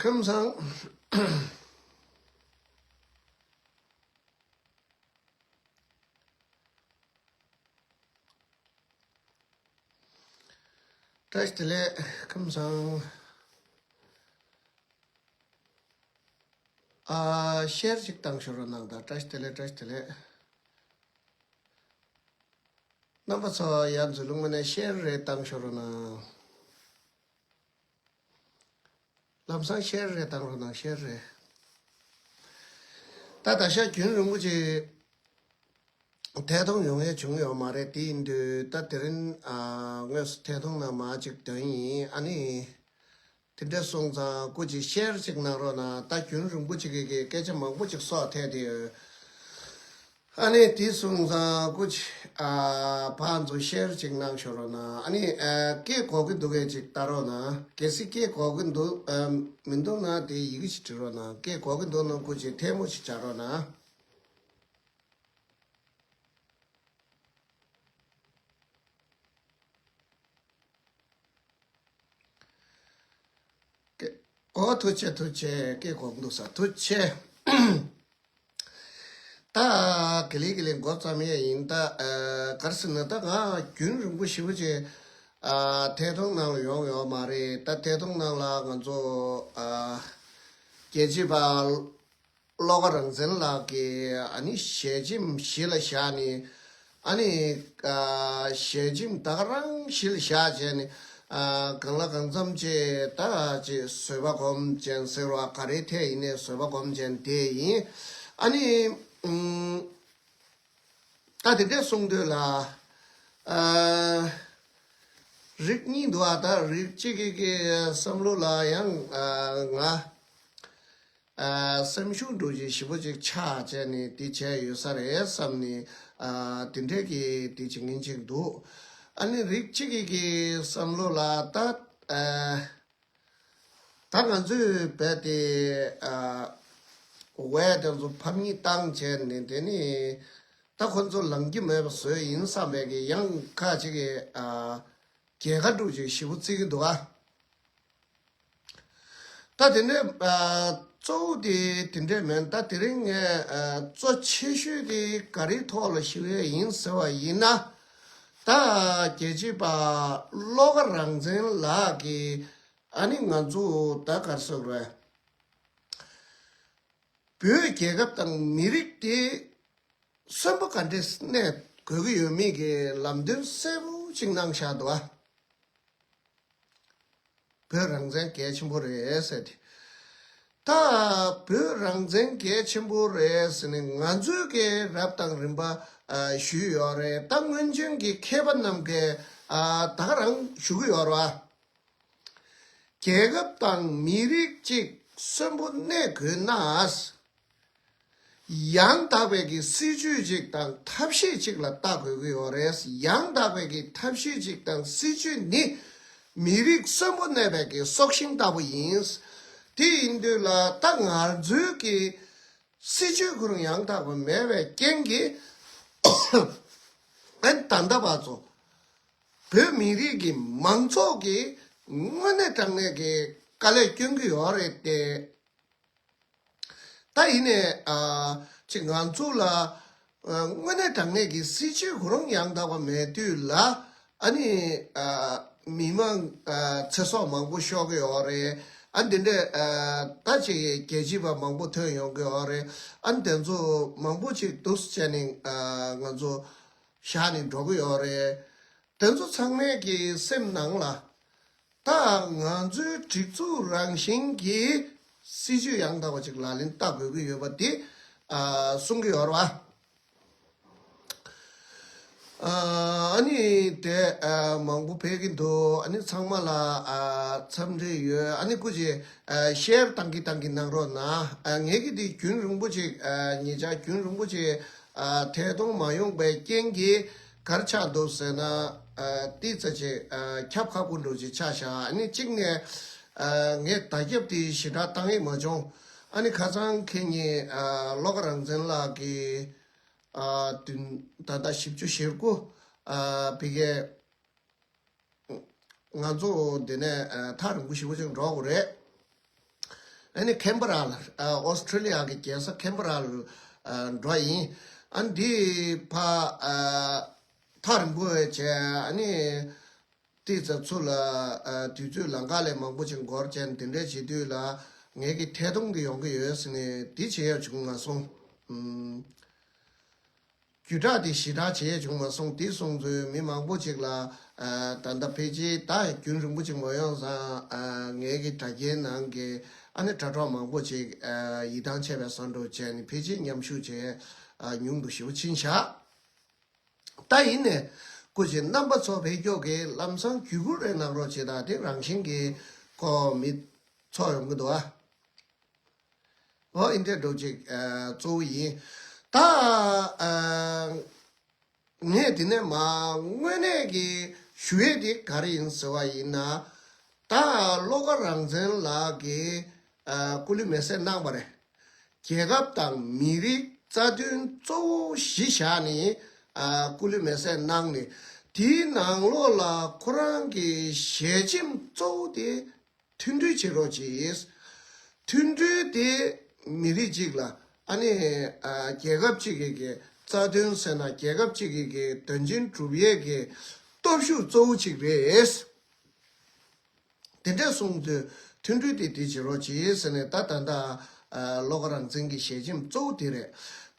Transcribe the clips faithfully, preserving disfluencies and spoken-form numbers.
ཁམས་བཟང་། བཀྲ་ཤིས་བདེ་ལེགས། ཁམས་བཟང་། ཨ། ཤེར་ཅིག་བཏང་ཤོར་རོགས་གནང་དང་། བཀྲ་ཤིས་བདེ་ལེགས། བཀྲ་ཤིས་བདེ་ལེགས། རྣམ་པ་ཚོ་ཡར་འཛུལ་ལུང་མ་ནས་ཤེར་རེ་བཏང་ཤོར་རོགས་གནང་། ལམ་སང་ཤེར་རེ་བཏང་རོགས་གནང་། ཤེར་རེ། ད་ད་ཤ་རྒྱུན་རིང་པོ་ཅིག་ཐད་གཏོང་ཡོང་ཡས་བྱུང་ཡོད་མ་རེད། དེ་ཡིན་དུས་ད་དེ་རིང་ཨ་དངོས་སུ་ཐད་གཏོང་གནང་མ་ཅིག་དོན་ཡིན། ཨ་ནི་དེ་འདྲ་སོང་ཙང་སྐུ་མཁྱེན་ཤེར་ཅིག་གནང་རོགས་གནང་། ད་རྒྱུན་རིང་པོ་ཅིག་གི་གི་སྐད་ཆ་མང་པོ་ཅིག་སོགས་ཐད་དེ་ཡོད། ཨ་ནི་དེ་སོང་ཙང་སྐུ་མཁྱེན་ཨ་ཕར་ཚུར་ཤེར་ཅིག་གནང་ཤོག་རོགས་གནང་། ཨ་ནི་ཨ་སྐད་གོ་གི་འདུག་གས་ཅིག་ལྟ་རོགས་གནང་། གལ་སྲིད་སྐད་གོ་གི་འདུག་ཨ་མི་འདུག་ན་དེ་ཡི་གེ་ཞིག་བྲི་རོགས་གནང་། སྐད་གོ་གི་འདུག་ན་སྐུ་མཁྱེན་ཐལ་མོ་ཞིག་སྦྱར་རོགས་གནང་། ཨོ་ཐུགས་རྗེ་ཆེ། ཐུགས་རྗེ་ཆེ། སྐད་གོ་གི་འདུག་ས། ཐུགས་རྗེ་ཆེ། ད་ག་ལེ་ག་ལེ་འགོ་བརྩམས་ཡས་ཡིན། ད་ཨ་ག་རེ་ཟེར་ན་ད་ང་རྒྱུན་རིང་པོ་ཞེ་པོ་ཅིག་ཨ་ཐད་གཏོང་ནང་ལ་ཡོང་ཡོད་མ་རེད། ད་ཐད་གཏོང་ནང་ལ་ང་ཚོ་ཨ་རྒྱལ་གཅེས་པ་བློ་དགའ་རང་བཙན་ལགས་ཀྱིས་ཨ་ནི་ཞལ་ཆེམས་གཞི་ལ་བཞག་ནས། ཨ་ནི་ཨ་ཞལ་ཆེམས་ད་ག་རང་གཞི་ལ་བཞག་བྱས་ནས་ཨ་གང་ལ་གང་འཚམ་ཅིག་ད་ཅིག་བཟོད་པ་སྒོམ་ཅན་ཟེར་བ་ག་རེ་ཐད་ཡིན་ནའི་བཟོད་པ་སྒོམ་ཅན་དེ་ཡིན། ཨ་ནི་ཨུམ། ད་དེ་འདྲས་གསུང་དུས་ལ། ཨ་རིགས་གཉིས་འདུག་ཨ། ད་རིགས་གཅིག་གི་གི་བསམ་བློ་ལ་ཡང་ཨ་ང་ཨ་སེམས་ཤུགས་འགྲོ་ཅིག་ཞེ་པོ་ཅིག་ཆག་བྱས་ནས་དེ་བྱས་ཡོད་ས་རེད་བསམ་ནས་ཨ་དེ་འདྲས་ཀྱི་དེ་བྱེད་མཁན་ཅིག་འདུག་ཨ་ནི་རིགས་གཅིག་གི་གི་བསམ་བློ་ལ་ད་ཨ། ད་ང་ཚོས་རྦད་དེ་ཨ་ཝེ་དེ་ཚོ་ཕམ་ཉེས་བཏང་བྱས་ནས་དེ་ནི་ད་ཁོ་ཚོ་ལང་རྒྱུ་མེད་པ་བཟོས་ཡིན་བསམ་པའི་གི་ཡང་ཁ་ཅིག་གིས་ཨ་རྒྱལ་ཁ་འདྲ་ཅིག་ཞེ་པོ་བརྩི་གི་འདུག་ཨ། ད་དེ་ནས་ཨ་གཙོ་བོ་དེ་དེ་འདྲས་མིན། ད་དེ་རིང་ངས་ཨ་གཙོ་ཆེ་ཤོས་དེ་ག་རེའི་ཐོག་ལ་ཞུ་ཡས་ཡིན་ཟེར་བ་ཡིན་ན། ད་རྒྱལ་གཅེས་པ་བློ་དགའ་རང་བཙན་ལགས་ཀྱིས། ཨ་ནི་ང་ཚོ་ད་ག་རེ་ཟེར་དགོས་རེད། བོད་རྒྱལ་ཁབ་དང་མི་རིགས་དེ་གསོན་པོ་ག་འདྲས་གནས་དགོས་ཀྱི་ཡོད་མེད་ཀྱི་ལམ་སྟོན་གསལ་པོ་ཅིག་གནང་བཞག་འདུག་ཨ། བོད་རང་བཙན་གལ་ཆེན་པོ་རེད་ཟེར་ཏེ། ད་བོད་རང་བཙན་གལ་ཆེན་པོ་རེད་ཟེར་ནས་ང་ཚོས་ཀྱི་རབ་དང་རིམ་པ་ཨ་ཞུས་ཡོད་རེད། ད་སྔོན་བྱོན་གྱི་མཁས་པ་རྣམས་ཀྱིས་ཨ་ད་ག་རང་ཞུ་གི་ཡོད་རེད་བ། རྒྱལ་ཁབ་དང་མི་རིགས་གཅིག་གསོན་པོ་གནས་དགོས་ན། ཡང་དག་པའི་གི་སྲིད་ཇུས་གཅིག་དང་ཐབས་ཤེས་གཅིག་ལ་ལྟ་དགོས་ཀྱི་ཡོད་རེད། ཡང་དག་པའི་གི་ཐབས་ཤེས་གཅིག་དང་སྲིད་ཇུས་ནི་མི་རིགས་གསོན་པོ་གནས་པའི་གི་སྲོག་ཤིང་ལྟ་བུ་ཡིན། དེ་ཡིན་དུས་ལ་ད་ང་ཚོའི་གི་སྲིད་ཇུས་ཁོ་རང་ཡང་དག་པ་མེད་པའི་རྐྱེན་གྱིས་ཨན་ད་ལྟ་བར་དུ་བོད་མི་རིགས་ཀྱི་མང་ཚོགས་ཀྱིས་དངོས་གནས་དྲང་གནས་ཀྱི་དཀའ་ལས་སྐྱོན་གྱི་ཡོད་རེད་དེ། ད་ཡིན་ནའི་ཨ་ཅིག་ང་ཚོ་ལ་ཨ་དངོས་གནས་དྲང་གནས་ཀྱི་སྲིད་ཇུས་ཁོ་རང་ཡང་དག་པ་མེད་དུས་ལ། ཨ་ནི་ཨ་མི་མང་ཨ་ཚེ་སྲོག་མང་པོ་ཤོར་གྱི་ཡོད་རེད། ཨ་འདི་འདྲས་ཨ་ད་ཅིག་རྒྱལ་གཅེས་པ་མང་པོ་ཐོན་ཡོང་གི་ཡོད་རེད། ཨ་དེ་ཚོ་མང་པོ་ཅིག་འདུག་སེ་བྱས་ནས་ཨ་ང་ཚོ་བཞག་ནས་འགྲོ་གི་ཡོད་རེད། དེ་ཚོ་ཚང་མས་ཀྱི་སེམས་ནང་ལ། ད་ང་ཚོའི་སྒྲིག་འཛུགས་རང་བཞིན་གྱི་སྲིད་ཇུས་ཡང་དག་པ་ཅིག་ལག་ལེན་བསྟར་དགོས་ཀྱི་ཡོད་པ་དེ་ཨ་གསུང་གི་ཡོད་རེད་བ། ཨ་ནི་དེ་ཨ་མང་པོ་ཕེབས་ཀྱི་འདུག་ཨ་ནི་ཚང་མ་ལ་ཨ་འཚམས་འདྲི་ཡོད། ཨ་ནི་སྐུ་མཁྱེན་ཨ་ཤེར་བཏང་གི་བཏང་གི་གནང་རོགས་གནང་། ཨ་ངེད་ཀྱི་དེ་རྒྱུན་རིང་པོ་ཅིག་ཨ་ཉེ་ཆར་རྒྱུན་རིང་པོ་ཅིག་ཨ་ཐད་གཏོང་མ་ཡོང་པའི་རྐྱེན་གྱིས་ག་རེ་ཆགས་འདུག་ཟེར་ན། ཨ་ཏི་ཙ་ཅིག་ཨ་ཁྱབ་ཁ་པོ་འདྲ་ཅིག་ཆགས་བཞག་ཨ་ནི་གཅིག་ནས་ཨ་ངས་བརྡ་ཁྱབ་དེ་ཞེ་དྲག་བཏང་ཡས་མ་བྱུང་། ཨ་ནི་ཁ་སང་ཁེ་ཉིན་ཨ་བློ་དགའ་རང་བཙན་ལགས་ཀྱིས་ཨ་བདུན་ད་ལྟ་བཞི་བཅུ་ཞེ་དགུ་ཨ་བི་གའི་ང་ཚོ་འདི་ནས་ཨ་ཐག་རིང་པོ་ཞེ་པོ་ཅིག་འགྲོ་དགོས་རེད། ཨ་ནི་ཁེན་བྷ་ར་ལ་ཨོ་སི་ཁྲི་ལི་ཡ་གི་རྒྱལ་ས་ཁེན་བྷ་ར་ལ་འགྲོ་ཡིན། ཨ་འདི་ཕ་ཐག་རིང་པོ་བྱས། ཨ་ནི་ཏི་ཙ་ཚུ་ལ་དུས་ཚོད་ལ་འགག་ལས་མང་པོ་ཅིག་འགོར་བྱས་ནས་དེ་འདྲས་བྱེད་དུས་ལ་ངས་ཀྱི་ཐད་གཏོང་གི་ཡོང་གི་ཡོད་ཟེར་ནས་འདི་བྱེད་ཡ་བྱུང་མ་སོང་། བརྒྱུད་བསྒྲགས་དེ་ཞེ་དྲག་བྱས་བྱུང་མ་སོང་། དེ་སོང་ཚུལ་མི་མང་པོ་ཅིག་ལ་ད་ལྟ་ཕལ་ཆེར་ད་རྒྱུན་རིང་པོ་ཅིག་མ་ཡོང་ཙང་ངའི་གི་དྲ་རྒྱའི་ནང་གི་ཨ་ནི་དྲ་གྲོགས་མང་པོ་ཅིག་ཡིད་ཐང་ཆད་པའི་བསམ་བློ་བྱས་ནས་ཕལ་ཆེར་མཉམ་ཞུགས་བྱས་ཉུང་དུ་ཞེ་པོ་ཕྱིན་བཞག་ད་ཡིན་ནས་སྐུ་མཁྱེན་རྣམ་པ་ཚོ་ཕེབས་ཀྱོག་གི་ལམ་སང་བརྒྱུད་སྐུར་རེ་གནང་རོགས་བྱེད། ད་དེ་རང་བཞིན་གྱི་ཁོ་མི་ཚོགས་ཡོང་གི་འདུག་ཨ། འོ་ཨིན་དེ་འགྲོ་ཅིག་གཙོ་བོ་ཡིན། ད་ངས་དེ་ནས་མ་དངོས་གནས་ཀྱི་ཞུ་ཡས་དེ་ག་རེ་ཡིན་ཟེར་བ་ཡིན་ན། ད་བློ་དགའ་རང་བཙན་ལགས་ཀྱིས་སྐུ་ལུས་མེ་སྲེག་གནང་བ་རེད། རྒྱལ་ཁབ་དང་མི་རིགས་རྩ་དོན་གཙོ་བོ་གཞི་བཞག་ནས་སྐུ་ལུས་མེ་སྲེག་གནང་ནས་དེའི་ནང་ལོགས་ལ་ཁོ་རང་གི་ཞལ་ཆེམས་གཙོ་བོ་དེ། མཐུན་སྒྲིལ་བྱེད་རོགས་གྱིས། མཐུན་སྒྲིལ་དེ་མི་རིགས་གཅིག་ལ་ཨ་ནི་རྒྱལ་ཁབ་གཅིག་གི་གི་རྩ་དོན་ཟེར་ན་རྒྱལ་ཁབ་གཅིག་གི་གི་དོན་ཆེན་སྒྲུབ་ཡས་ཀྱི་སྟོབས་ཤུགས་གཙོ་བོ་གཅིག་རེད། དེ་འདྲས་གསུངས་དུས་མཐུན་སྒྲིལ་དེ་དེ་བྱེད་རོགས་གྱིས་ཟེར་ནས་ད་ད་ལྟ་བློ་དགའ་རང་བཙན་གྱི་ཞལ་ཆེམས་གཙོ་བོ་དེ་རེད།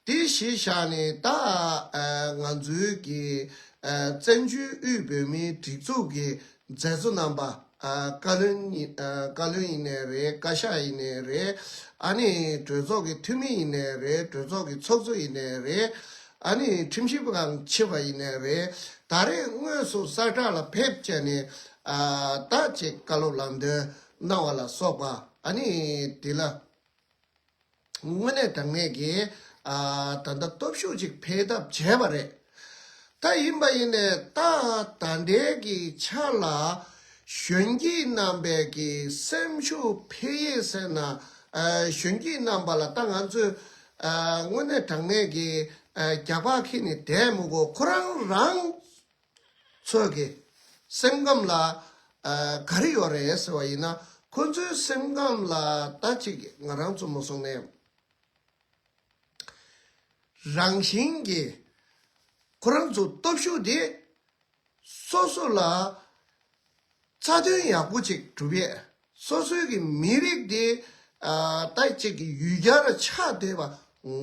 དེ་གཞི་བཞག་ནས་ད་ང་ཚོའི་གི་བཙན་བྱོལ་དབུས་བོད་མིའི་སྒྲིག་འཛུགས་ཀྱི་མཛད་གཙོ་རྣམ་པ། བཀའ་བློན་ཡིན། བཀའ་བློན་ཡིན་ནའི་རེད། བཀའ་ཤག་ཡིན་ནའི་རེད། ཨ་ནི་གྲོས་ཚོགས་ཀྱི་འཐུས་མི་ཡིན་ནའི་རེད། གྲོས་ཚོགས་ཀྱི་ཚོགས་གཙོ་ཡིན་ནའི་རེད། ཨ་ནི་ཁྲིམས་ཞིབ་ཁང་ཆེ་བ་ཡིན་ནའི་རེད། ད་རེས་དངོས་སུ་གསལ་བསྒྲགས་ལ་ཕེབས་བྱས་ནས་ད་ཅིག་བཀའ་སློབ་ལམ་སྟོན་གནང་བ་ལ་སོགས་པ། ཨ་ནི་དེ་ལ། དངོས་གནས་དྲང་གནས་ཀྱི་ད་ལྟ་སྟོབས་ཤུགས་ཅིག་འཕེལ་ཐབས་བྱས་པ་རེད། ད་ཡིན་པ་ཡིན་ནས་ད་ད་ལྟའི་གི་ཆ་ལ་གཞོན་སྐྱེས་རྣམ་པའི་གི་སེམས་ཤུགས་འཕེལ་ཡས་ཟེར་ན། གཞོན་སྐྱེས་རྣམ་པ་ལ་ད་ང་ཚོས་དངོས་གནས་དྲང་གནས་ཀྱི་རྒྱགས་པ་འཁྱེར་ནས་བསྡད་མི་དགོས། ཁོ་རང་རང་ཚོས་ཀྱི་སེམས་ཁམས་ལ་ག་རེ་ཡོད་རེད་ཟེར་བ་ཡིན་ན། ཁོ་ཚོའི་སེམས་ཁམས་ལ་ད་ཅིག་ང་རང་ཚོ་མ་སོང་ནས་རང་བཞིན་གྱི་ཁོ་རང་ཚོ་སྟོབས་ཤུགས་དེ་སོ་སོ་ལ་རྩ་དོན་ཡག་པོ་ཅིག་སྒྲུབ་ཡས། སོ་སོའི་གི་མི་རིགས་དེ་ད་ཅིག་གི་ཡུལ་གྱར་ཆགས་བསྡད་པ་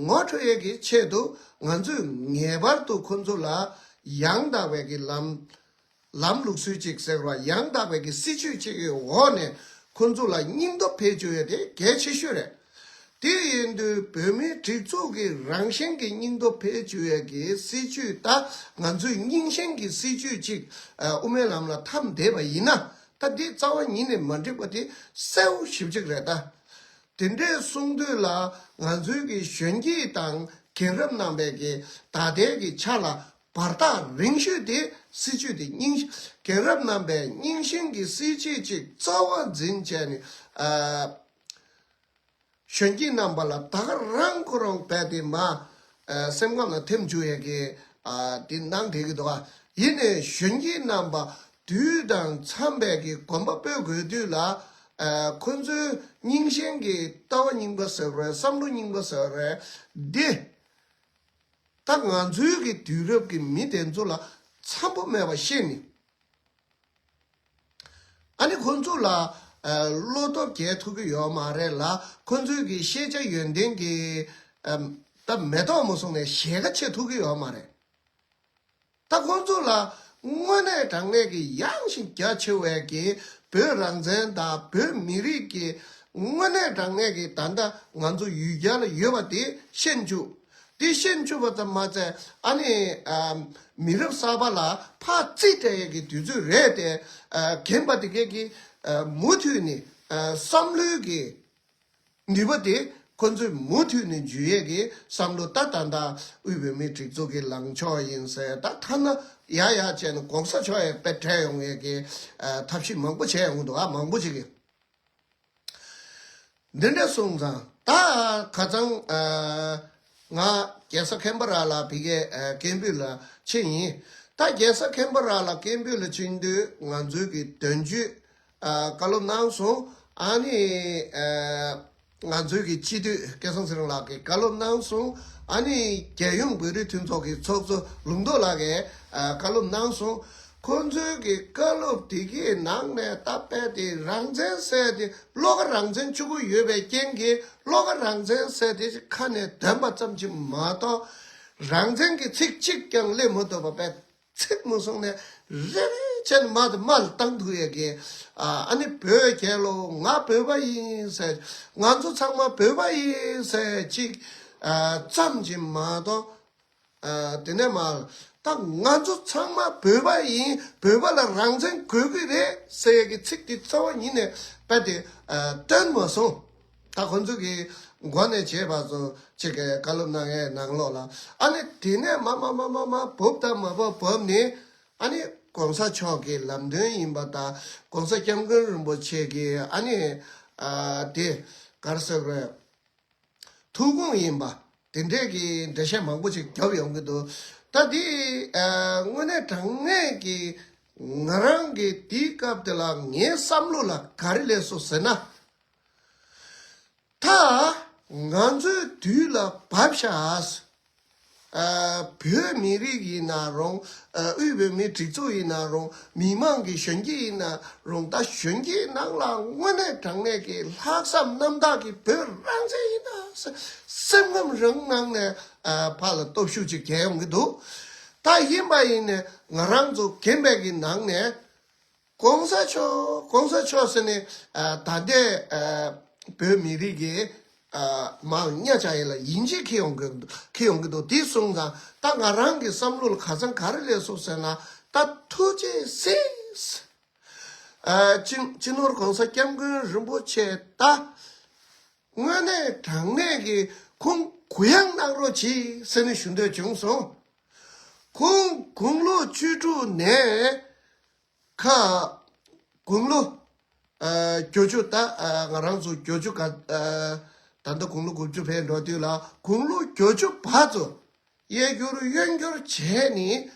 ངོ་འཕྲོད་ཡས་ཀྱི་ཆེད་དུ་ང་ཚོས་ངེས་པར་དུ་ཁོ་ཚོ་ལ་ཡང་དག་པའི་གི་ལམ། ལམ་ལུགས་སྲོལ་ཅིག་ཟེར་བ། ཡང་དག་པའི་གི་སྲིད་ཇུས་ཅིག་གི་འོག་ནས་ཁོ་ཚོ་ལ་སྙིང་སྟོབས་འཕེལ་བཅུག་ཡས་དེ་གལ་ཆེ་ཤོས་རེད། དེ་ཡིན་དུས་བོད་མིའི་སྒྲིག་འཛུགས་ཀྱི་རང་བཞིན་གྱི་སྙིང་སྟོབས་འཕེལ་བཅུག་ཡས་ཀྱི་སྲིད་ཇུས། ད་ང་ཚོས་རྙིང་ཞེན་གྱི་སྲིད་ཇུས་ཅིག་དབུ་མའི་ལམ་ལ་འཐམས་བསྡད་པ་ཡིན་ན། ད་འདི་རྩ་བ་ཉིད་ནས་མ་འགྲིག་པ་དེ་གསལ་པོ་ཞེ་པོ་ཅིག་རེད་ད། དེ་འདྲས་གསུང་དུས་ལ་ང་ཚོའི་གི་གཞོན་སྐྱེས་དང་རྒན་རབས་རྣམ་པས་གི་ད་ལྟའི་གི་ཆ་ལ་བར་ཐག་རིང་ཤོས་དེ་སྲིད་ཇུས་དེ་རྙིང་། རྒན་རབས་རྣམ་པས་རྙིང་ཞེན་གི་སྲིད་ཇུས་ཅིག་རྩ་བ་འཛིན་བྱས་ནས། ཨ། གཞོན་སྐྱེས་རྣམ་པ་ལ་ད་ག་རང་ཁོ་རང་རྦད་དེ་མ། ཨ། སེམས་ཁམས་ལ་འཐིམ་བཅུག་ཡས་ཀྱི། ཨ། དེ་གནང་བསྡད་ཀྱི་འདུག་ག་ཡིན་ནའི་གཞོན་སྐྱེས་རྣམ་པ་དུས་དང་འཚམས་པའི་གི་གོམ་པ་སྤོས་དགོས་དུས་ལ། ཨ། ཁོ་ཚོའི་རྙིང་ཞེན་གྱི་ལྟ་བ་རྙིང་པ་ཟེར་རེད། བསམ་བློ་རྙིང་པ་ཟེར་རེད། འདི་ད་ང་ཚོའི་གི་དུས་རབས་ཀྱི་མི་དེ་ཚོ་ལ་འཚམ་པོ་མེད་པ་ཤེས་ནི། ཨ་ནི་ཁོ་ཚོ་ལ་ཨ་བློ་སྟོབས་རྒྱས་ཐུབ་ཀྱི་ཡོད་མ་རེད་ལ། ཁོ་ཚོའི་གི་ཤེས་བྱ་ཡོན་ཏན་གྱི་ཨ་ད་མེ་ཏོག་མ་སོང་ནས་ཞལ་ཁ་ཕྱེ་ཐུབ་ཀྱི་ཡོད་མ་རེད། ད་ཁོ་ཚོ་ལ་དངོས་གནས་དྲང་གནས་ཀྱི་ཡངས་ཤིང་རྒྱ་ཆེ་བའི་གི་བོད་རང་བཙན་དང་བོད་མི་རིགས་ཀྱི་དངོས་གནས་དྲང་གནས་ཀྱི་ད་ལྟ་ང་ཚོ་ཡུལ་གྱར་ལ་ཡོད་པ་དེ་ཤེས་བཅུག་དེ་ཤེས་བཅུག་པ་ཙམ་མ་ཚད། ཨ་ནི་ཨ་མི་རབས་གསར་པ་ལ་ཕར་རྩིས་སྤྲད་ཡས་ཀྱི་དུས་ཚོད་རེད་དེ། ཨ་རྒན་པ་དེ་གས་ཀྱིས་ཨ་མུ་མཐུད་ནས་ཨ་བསམ་བློའི་གི་ནུས་པ་དེ་ཁོ་ཚོས་མུ་མཐུད་ནས་འཇུ་ཡས་ཀྱི་བསམ་བློ། ད་ད་ལྟ་དབུས་བོད་མིའི་སྒྲིག་འཛུགས་ཀྱི་ལངས་ཕྱོགས་ཡིན་ཟེར། ད་ཐ་ན་ཡ་ཡ་བྱས་ནས་གོང་ས་མཆོག་ཡས་དཔེ་བྲལ་ཡོང་ཡས་ཀྱི་ཨ་ཐབས་ཤེས་མང་པོ་བྱས་ཡོང་གི་འདུག་ཨ་མང་པོ་ཅིག་གིས། འདི་འདྲ་སོང་ཙང་ད་ཁ་སང་ཨ་ང་རྒྱལ་ས་ཁེན་བྷ་ར་ལ་ཕ་གིའི་ཨ་སྐད་འབོད་ལ་ཕྱིན་ཡིན། ད་རྒྱལ་ས་ཁེན་བྷ་ར་ལ་སྐད་འབོད་ལ་ཕྱིན་དུས་ང་ཚོའི་གི་དོན་གཅོད་ཨ་བཀའ་སློབ་གནང་སོང་། ཨ་ནི་ཨ་ ང་ཚོའི་གི་སྤྱི་འཐུས་སྐལ་བཟང་ཚེ་རིང་ལགས་ཀྱིས་བཀའ་སློབ་གནང་སོང་། ཨ་ནི་རྒྱལ་ཡོངས་བོད་རིགས་མཐུན་ཚོགས་ཀྱི་ཚོགས་གཙོ་ལུང་རྟོགས་ལགས་ཀྱིས་ཨ་བཀའ་སློབ་གནང་སོང་། ཁོང་ཚོའི་གི་བཀའ་སློབ་དེ་གའི་ནང་ནས་ད་དཔེ་དེ་རང་བཙན་ཟེར་དེ་བློ་ཁ་རང་བཙན་གཅིག་པུ་ཡོད་པའི་རྐྱེན་གྱིས་བློ་ཁ་རང་བཙན་ཟེར་དེ་ཁ་ནས་འདོན་པ་ཙམ་གྱིས་མ་གཏོགས། རང་བཙན་གྱི་ཚིག་གཅིག་ཀྱང་སླེབས་མི་ཐུབ་པ་དཔེ། ཚིག་མ་སོང་ནས་རེ་རེ་བྱས་ནས་མར་དང་མར་ལ་བཏང་འདུག་ཡ་གི། ཨ་ནི་བོད་རྒྱལ་ལོ། ང་བོད་པ་ཡིན་ཟེར། ང་ཚོ་ཚང་མ་བོད་པ་ཡིན་ཟེར་གཅིག་ཙམ་གྱིས་མ་གཏོགས། དེ་ནས་མར་ད་ང་ཚོ་ཚང་མ་བོད་པ་ཡིན། བོད་པ་ལ་རང་བཙན་དགོས་ཀྱི་རེད་ཟེར་ཡ་གི་ཚིག་དེ་རྩ་བ་ཉིད་ནས་རྦད་དེ་བཏོན་མ་སོང་། ད་ཁོང་ཚོ་གི་མགོ་ནས་བྱས་པ་ཚོ་གཅིག་གི་བཀའ་སློབ་གནང་ཡས་ནང་ལོགས་ལ། ཨ་ནི་དེ་ནས་མ་མ་མ་མ་མ་བབས་དང་མ་བབས་བབས་ནས། ཨ་ནི་གོང་ས་མཆོག་གི་ལམ་སྟོན་ཡིན་པ་དང་གོང་ས་སྐྱབས་མགོན་རིན་པོ་ཆེ་གི་ཨ་ནི་ཨ་དེ་ག་རེ་ཟེར་དགོས་རེད། ཐུགས་དགོངས་ཡིན་པ་དེ་འདྲས་ཀྱི་འགྲེལ་བཤད་མང་པོ་ཅིག་བརྒྱབ་ཡོང་གི་འདུག་ད་དེ་ཨ་དངོས་གནས་དྲང་གནས་ཀྱི་ང་རང་གི་དེའི་སྐབས་དེ་ལ་ངའི་བསམ་བློ་ལ་ག་རེ་སླེབས་སོང་ཟེར་ན། ད་ང་ཚོའི་དུས་ལ་བབས་ཤག་ཨ་བོད་མི་རིགས་ཡིན་ན་རུང་། ཨ་དབུས་བོད་མིའི་སྒྲིག་འཛུགས་ཡིན་ན་རུང་། མི་མང་གི་གཞོན་སྐྱེས་ཡིན་ན་རུང་། ད་གཞོན་སྐྱེས་ནང་ལ་དངོས་གནས་དྲང་གནས་ཀྱི་ལྷག་བསམ་རྣམ་དག་གིས་བོད་རང་བཙན་ཡིན་ན་ཟེར་སེམས་ཁམས་རང་ནང་ནས་ཨ་ཕར་ལ་སྟོབས་ཤུགས་ཅིག་རྒྱས་ཡོང་གི་འདུག་ད་ཡིན་པ་ཡིན་ནས་ང་རང་ཚོ་རྒན་པའི་གི་ནང་ནས། གོང་ས་མཆོག་གོང་ས་མཆོག་ཟེར་ནས་ཨ་ད་ལྟའི་ཨ་བོད་མི་རིགས་ཀྱི་ཨ་མང་ཉག་ཆ་ཡིན་ལ་ཡིན་གཅིག་ཁེ་ཡོང་གི་འདུག་ཁེ་ཡོང་གི་འདུག་དེ་སོང་ཙང་ད་ང་རང་གི་བསམ་བློ་ལ་ཁ་སང་ག་རེ་སླེབས་སོང་ཟེར་ན། ད་ཐུགས་རྗེ་གཟིགས། ཨ་སྤྱི་སྤྱི་ནོར་གོང་ས་སྐྱབས་མགོན་རིན་པོ་ཆེ་ད་དངོས་གནས་དྲང་གནས་ཀྱི་ཁོང་གུ་ཡངས་གནང་རོགས་གྱིས་ཟེར་ནས་ཞུ་འདོད་བྱུང་སོང་། ཁོང་དགུང་ལོ་བཅུ་དྲུག་ནས། ཁ། དགུང་ལོ། ཨ་བརྒྱད་ཅུ་ད་ཨ་ང་རང་ཚོ་བརྒྱད་ཅུ་ག་ཨ་ད་ལྟ་དགུང་ལོ་དགུ་བཅུ་ཕེབས་འགྲོ་དུས་ལ་དགུང་ལོ་བརྒྱད་ཅུ་བར་དུ་གཡས་བསྒྱུར་གཡོན་བསྒྱུར་བྱས་ནས་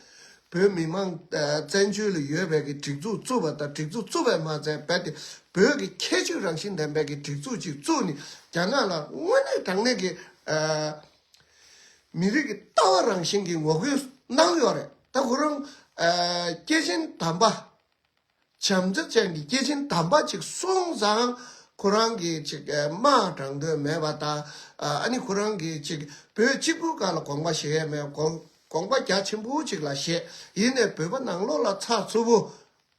བོད་མི་མང་ཨ་བཙན་བྱོལ་ལ་ཡོད་པའི་གི་སྒྲིག་འཛུགས་བཙུགས་པ་དང་། སྒྲིག་འཛུགས་བཙུགས་པས་མ་ཚད་རྦད་དེ་བོད་ཀྱི་ཁྱད་ཆོས་རང་བཞིན་ལྡན་པའི་གི་སྒྲིག་འཛུགས་ཅིག་བཙུགས་ནས་རྒྱ་ནག་ལ་དངོས་གནས་དྲང་གནས་ཀྱི་ཨ་མི་རིགས་ཀྱི་ལྟ་བ་རང་བཞིན་གྱི་ངོ་རྒོལ་གནང་ཡོད་རེད། ད་ཁོ་རང་ཨ་སྐྱེས་ཆེན་དམ་པ། བྱམས་བརྩེ་ཅན་གྱི་སྐྱེས་ཆེན་དམ་པ་ཅིག་སོང་ཙང་ཁོ་རང་གིས་ཅིག་ཨ་དམག་དྲང་འདོད་མེད་པ་དང་། ཨ་ནི་ཁོ་རང་གིས་ཅིག་བོད་གཅིག་པུ་སྒང་ལ་དགོངས་པ་བཞེས་ཡས་མེད། དགོངས་དགོངས་པ་རྒྱ་ཆེན་པོ་ཅིག་ལ་བཞེས། ཡིན་ནའི་བོད་པ་ནང་ལོགས་ལ་ཚགས་ཚུད་པོ་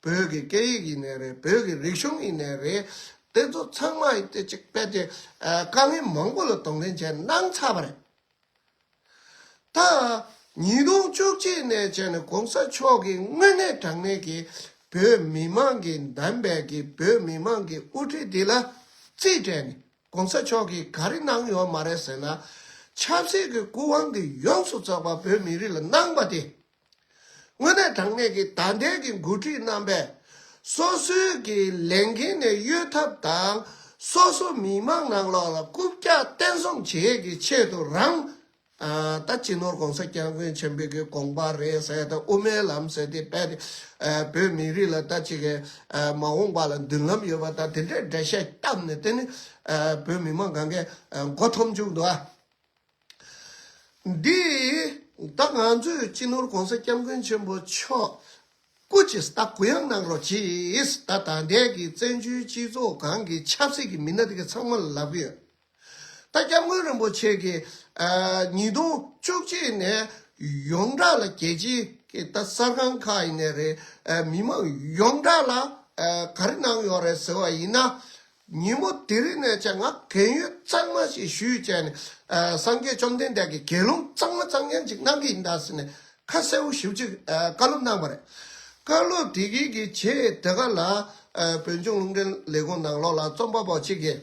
བོད་ཀྱི་སྐད་ཡིག་ཡིན་ནའི་རེད། བོད་ཀྱི་རིག་གཞུང་ཡིན་ནའི་རེད། དེ་ཚོ་ཚང་མ་ཡིན་ཏེ་ཅིག་རྦད་དེ་ཨ་དཀའ་ངལ་མང་པོ་ལ་གདོང་ལེན་བྱས་གནང་ཚར་བ་རེད། ད་ཉིས་སྟོང་བཅུ་གཅིག་ནས་བྱས་ནས་གོང་ས་མཆོག་གིས་དངོས་གནས་དྲང་གནས་ཀྱི་བོད་མི་མང་གིས་བདམས་པའི་གི་བོད་མི་མང་གི་དབུ་ཁྲིད་འདི་ལ་རྩིས་སྤྲད་ནས་གོང་ས་མཆོག་གིས་ག་རེ་གནང་ཡོད་མ་རེད་ཟེར་ན། ཆབ་སྲིད་ཀྱི་སྐུ་དབང་འདི་ཡོངས་སུ་རྫོགས་པ་བོད་མི་རིགས་ལ་གནང་པ་དེ། དངོས་གནས་དྲང་གནས་ཀྱི་ད་ལྟའི་གི་འགོ་ཁྲིད་རྣམ་པས་སོ་སོའི་གི་ལས་འགན་ནས་གཡོལ་ཐབས་དང་། སོ་སོ་མི་མང་ནང་ལོགས་ལ་རྐུབ་བཀྱག་བརྟན་སྲུང་བྱེད་ཀྱི་ཆེད་དུ་རང་ཨ་ད་སྤྱི་ནོར་གོང་ས་སྐྱབས་མགོན་ཆེན་པོའི་གི་དགོངས་པ་རེད་ཟེར། ད་དབུ་མའི་ལམ་ཟེར་དེ་རྦད་དེ་ཨ་བོད་མི་རིགས་ལ་ད་ཅིག་གི་ཨ་མ་འོངས་པ་ལ་མདུན་ལམ་ཡོད་པ་དང་དེ་འདྲའི་འགྲེལ་བཤད་བཏབ་ནས་དེ་ནི་ཨ་བོད་མི་མང་གང་གས་ཨ་མགོ་འཐོམ་བཅུག་འདུག་ཨ། འདི་ད་ང་ཚོས་སྤྱི་ནོར་གོང་ས་སྐྱབས་མགོན་ཆེན་པོ་མཆོག་སྐུ་མཁྱེན། ད་གུ་ཡངས་གནང་རོགས་གྱིས། ད་ད་ལྟའི་གི་བཙན་བྱོལ་སྤྱི་ཚོགས་སྒང་གི་ཆབ་སྲིད་ཀྱི་མི་སྣ་དེ་ག་ཚང་མ་ལ་ལབ་གི་ཡོད། ད་སྐྱབས་མགོན་རིན་པོ་ཆེ་གིས་ཨ་ཉིས་སྟོང་བཅུ་གཅིག་ནས་ཡོངས་གྲགས་ལ་རྒྱལ་སྤྱིའི་གི་ད་གསར་ཁང་ཁག་ཡིན་ནའི་རེད། ཨ་མི་མང་ཡོངས་གྲགས་ལ་ཨ་ག་རེ་གནང་ཡོད་རེད་ཟེར་བ་ཡིན་ན། ཉིན་མོ་དེ་རིང་ནས་བྱས་ང་རྒན་ཡོལ་གཙང་མ་ཞིག་ཞུས་བྱས་ནས་ཨ་སངས་རྒྱས་བཅོམ་ལྡན་འདས་ཀྱི་དགེ་སློང་གཙང་མ་གཙང་རྐྱང་ཅིག་གནང་གི་ཡིན་ད་ཟེར་ནས་ཁ་གསལ་པོ་ཞེ་པོ་ཅིག་ཨ་བཀའ་སློབ་གནང་བ་རེད། བཀའ་སློབ་དེ་གི་གི་རྗེས་དེ་ག་ལ་ཨ་བོད་ལྗོངས་རླུང་འཕྲིན་ལས་ཁུངས་ནང་ལོགས་ལ་རྩོམ་པ་པོ་གཅིག་གིས།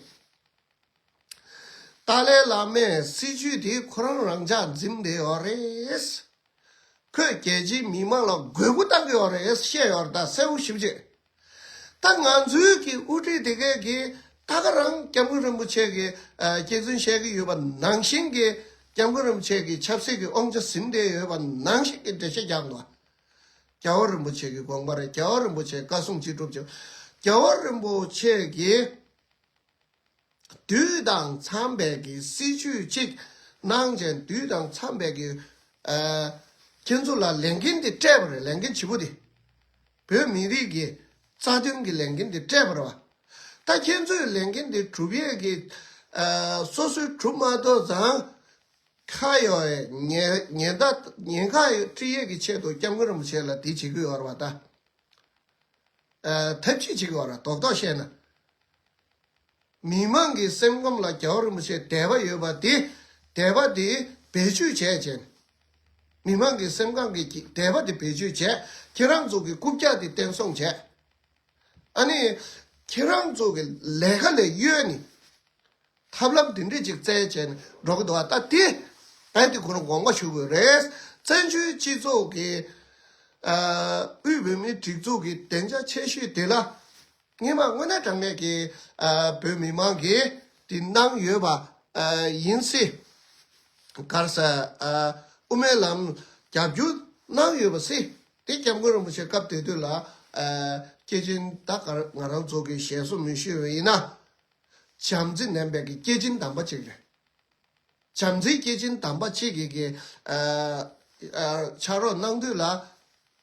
ཏཱ་ལའི་བླ་མས་སྲིད་བྱུས་དེ་ཁོ་རང་རང་འཇགས་འཛིན་བསྡད་ཡོད་རེད། ཁོས་རྒྱལ་སྤྱིའི་མི་མང་ལ་དགོས་མཁོ་བཏང་གི་ཡོད་རེད་བཤད་ཡོད་རེད། ད་གསལ་པོ་ཞེ་པོ་ཅིག་ད་ང་ཚོའི་གི་དབུ་ཁྲིད་དེ་གས་ཀྱིས་ད་ག་རང་སྐྱབས་མགོན་རིན་པོ་ཆེ་གི་ཨ་སྐྱག་རྫུན་བཤད་ཀྱི་ཡོད་པ་ནང་བཞིན་གྱི་སྐྱབས་མགོན་རིན་པོ་ཆེ་གི་ཆབ་སྲིད་ཀྱི་དབང་ཆ་ཟིན་བསྡད་ཡོད་པ་ནང་བཞིན་གྱི་འགྲེལ་བཤད་རྒྱག་འདུག་རྒྱལ་བ་རིན་པོ་ཆེ་གི་དགོངས་པ་རེད། རྒྱལ་བ་རིན་པོ་ཆེ་བཀའ་གསུང་ཅི་སྒྲུབ་ཀྱང་རྒྱལ་བ་རིན་པོ་ཆེ་གིས། དུས་དང་འཚམས་པའི་གི་སྲིད་བྱུས་གཅིག་གནང་བྱས། དུས་དང་འཚམས་པའི་གི་ཨ་ཁྱེད་ཚོ་ལ་ལས་འགན་དེ་སྤྲད་པ་རེད། ལས་འགན་ལྗིད་པོ་དེ། བོད་མི་རིགས་ཀྱི་རྩ་དོན་གྱི་ལས་འགན་དེ་སྤྲད་པ་རེད་བ། ད་ཁྱེད་ཚོས་ལས་འགན་དེ་སྒྲུབ་ཡས་ཀྱི་ཨ་སོ་སོས་སྒྲུབ་མ་ཐུབ་ཙང་། ཁ་ཡོད་ཉེན་ཉེན་བརྡ་ཉེན་ཁ་ཡོད་སྤྲད་ཡས་ཀྱི་ཆེད་དུ་སྐྱབས་མགོན་རིན་པོ་ཆེ་ལ་དེ་བྱེད་ཀྱི་ཡོད་རེད་བ་ད། ཨ་ཐབས་ཇུས་བྱེད་ཀྱི་ཡོད་རེད། རྡོག་རྡོག་བཤད་ན། མི་མང་གི་སེམས་ཁམས་ལ་རྒྱལ་བ་རིན་པོ་ཆེ་དད་པ་ཡོད་པ་དེ། དད་པ་དེ་བེད་སྤྱོད་བྱས་བྱས། མི་མང་གི་སེམས་ཁམས་ཀྱི་དད་པ་དེ་བེད་སྤྱོད་བྱས། ཁྱེད་རང་ཚོ་གི་རྐུབ་བཀྱག་དེ་བརྟན་སྲུང་བྱས། ཨ་ནི་ཁྱེད་རང་ཚོ་གི་ལས་ཀ་ལས་གཡོལ་ནས་ཐབས་ལམ་དེ་འདྲས་ཅིག་བཙལ་བྱས་ནས་འགྲོ་གི་འདུག་བ། ད་དེ་ཨ་དེ་ཁོ་རང་དགོངས་པ་ཞུ་དགོས་རེད། བཙན་བྱོལ་སྤྱི་ཚོགས་ཀྱི་ཨ་དབུས་བོད་མིའི་སྒྲིག་འཛུགས་ཀྱི་བདེ་འཇགས་ཆེ་ཤོས་དེ་ལ། སྔོན་མ་དངོས་གནས་དྲང་གནས་ཀྱི་ཨ་བོད་མི་མང་གིས་དེ་གནང་ཡོད་པ་ཨ་ཡིན་སྲིད། ག་རེ་ཟེར། ཨ་དབུ་མའི་ལམ་རྒྱབ་སྐྱོར་གནང་ཡོད་པ་སྲིད། དེ་སྐྱབས་མགོན་རིན་པོ་ཆེ་སྐབས་དེ་དུས་ལ་ཨ་སྐྱེས་ཆེན་ད་ག་ང་རང་ཚོ་གི་ཞལ་གསུང་མི་ཞུས་པ་ཡིན་ན། བྱམས་བརྩེ་ལྡན་པའི་གི་སྐྱེས་ཆེན་དམ་པ་ཅིག་རེད། བྱམས་བརྩེའི་སྐྱེས་ཆེན་དམ་པ་གཅིག་གི་གི་ཨ་ཨ་ཕྱག་རོགས་གནང་དུས་ལ་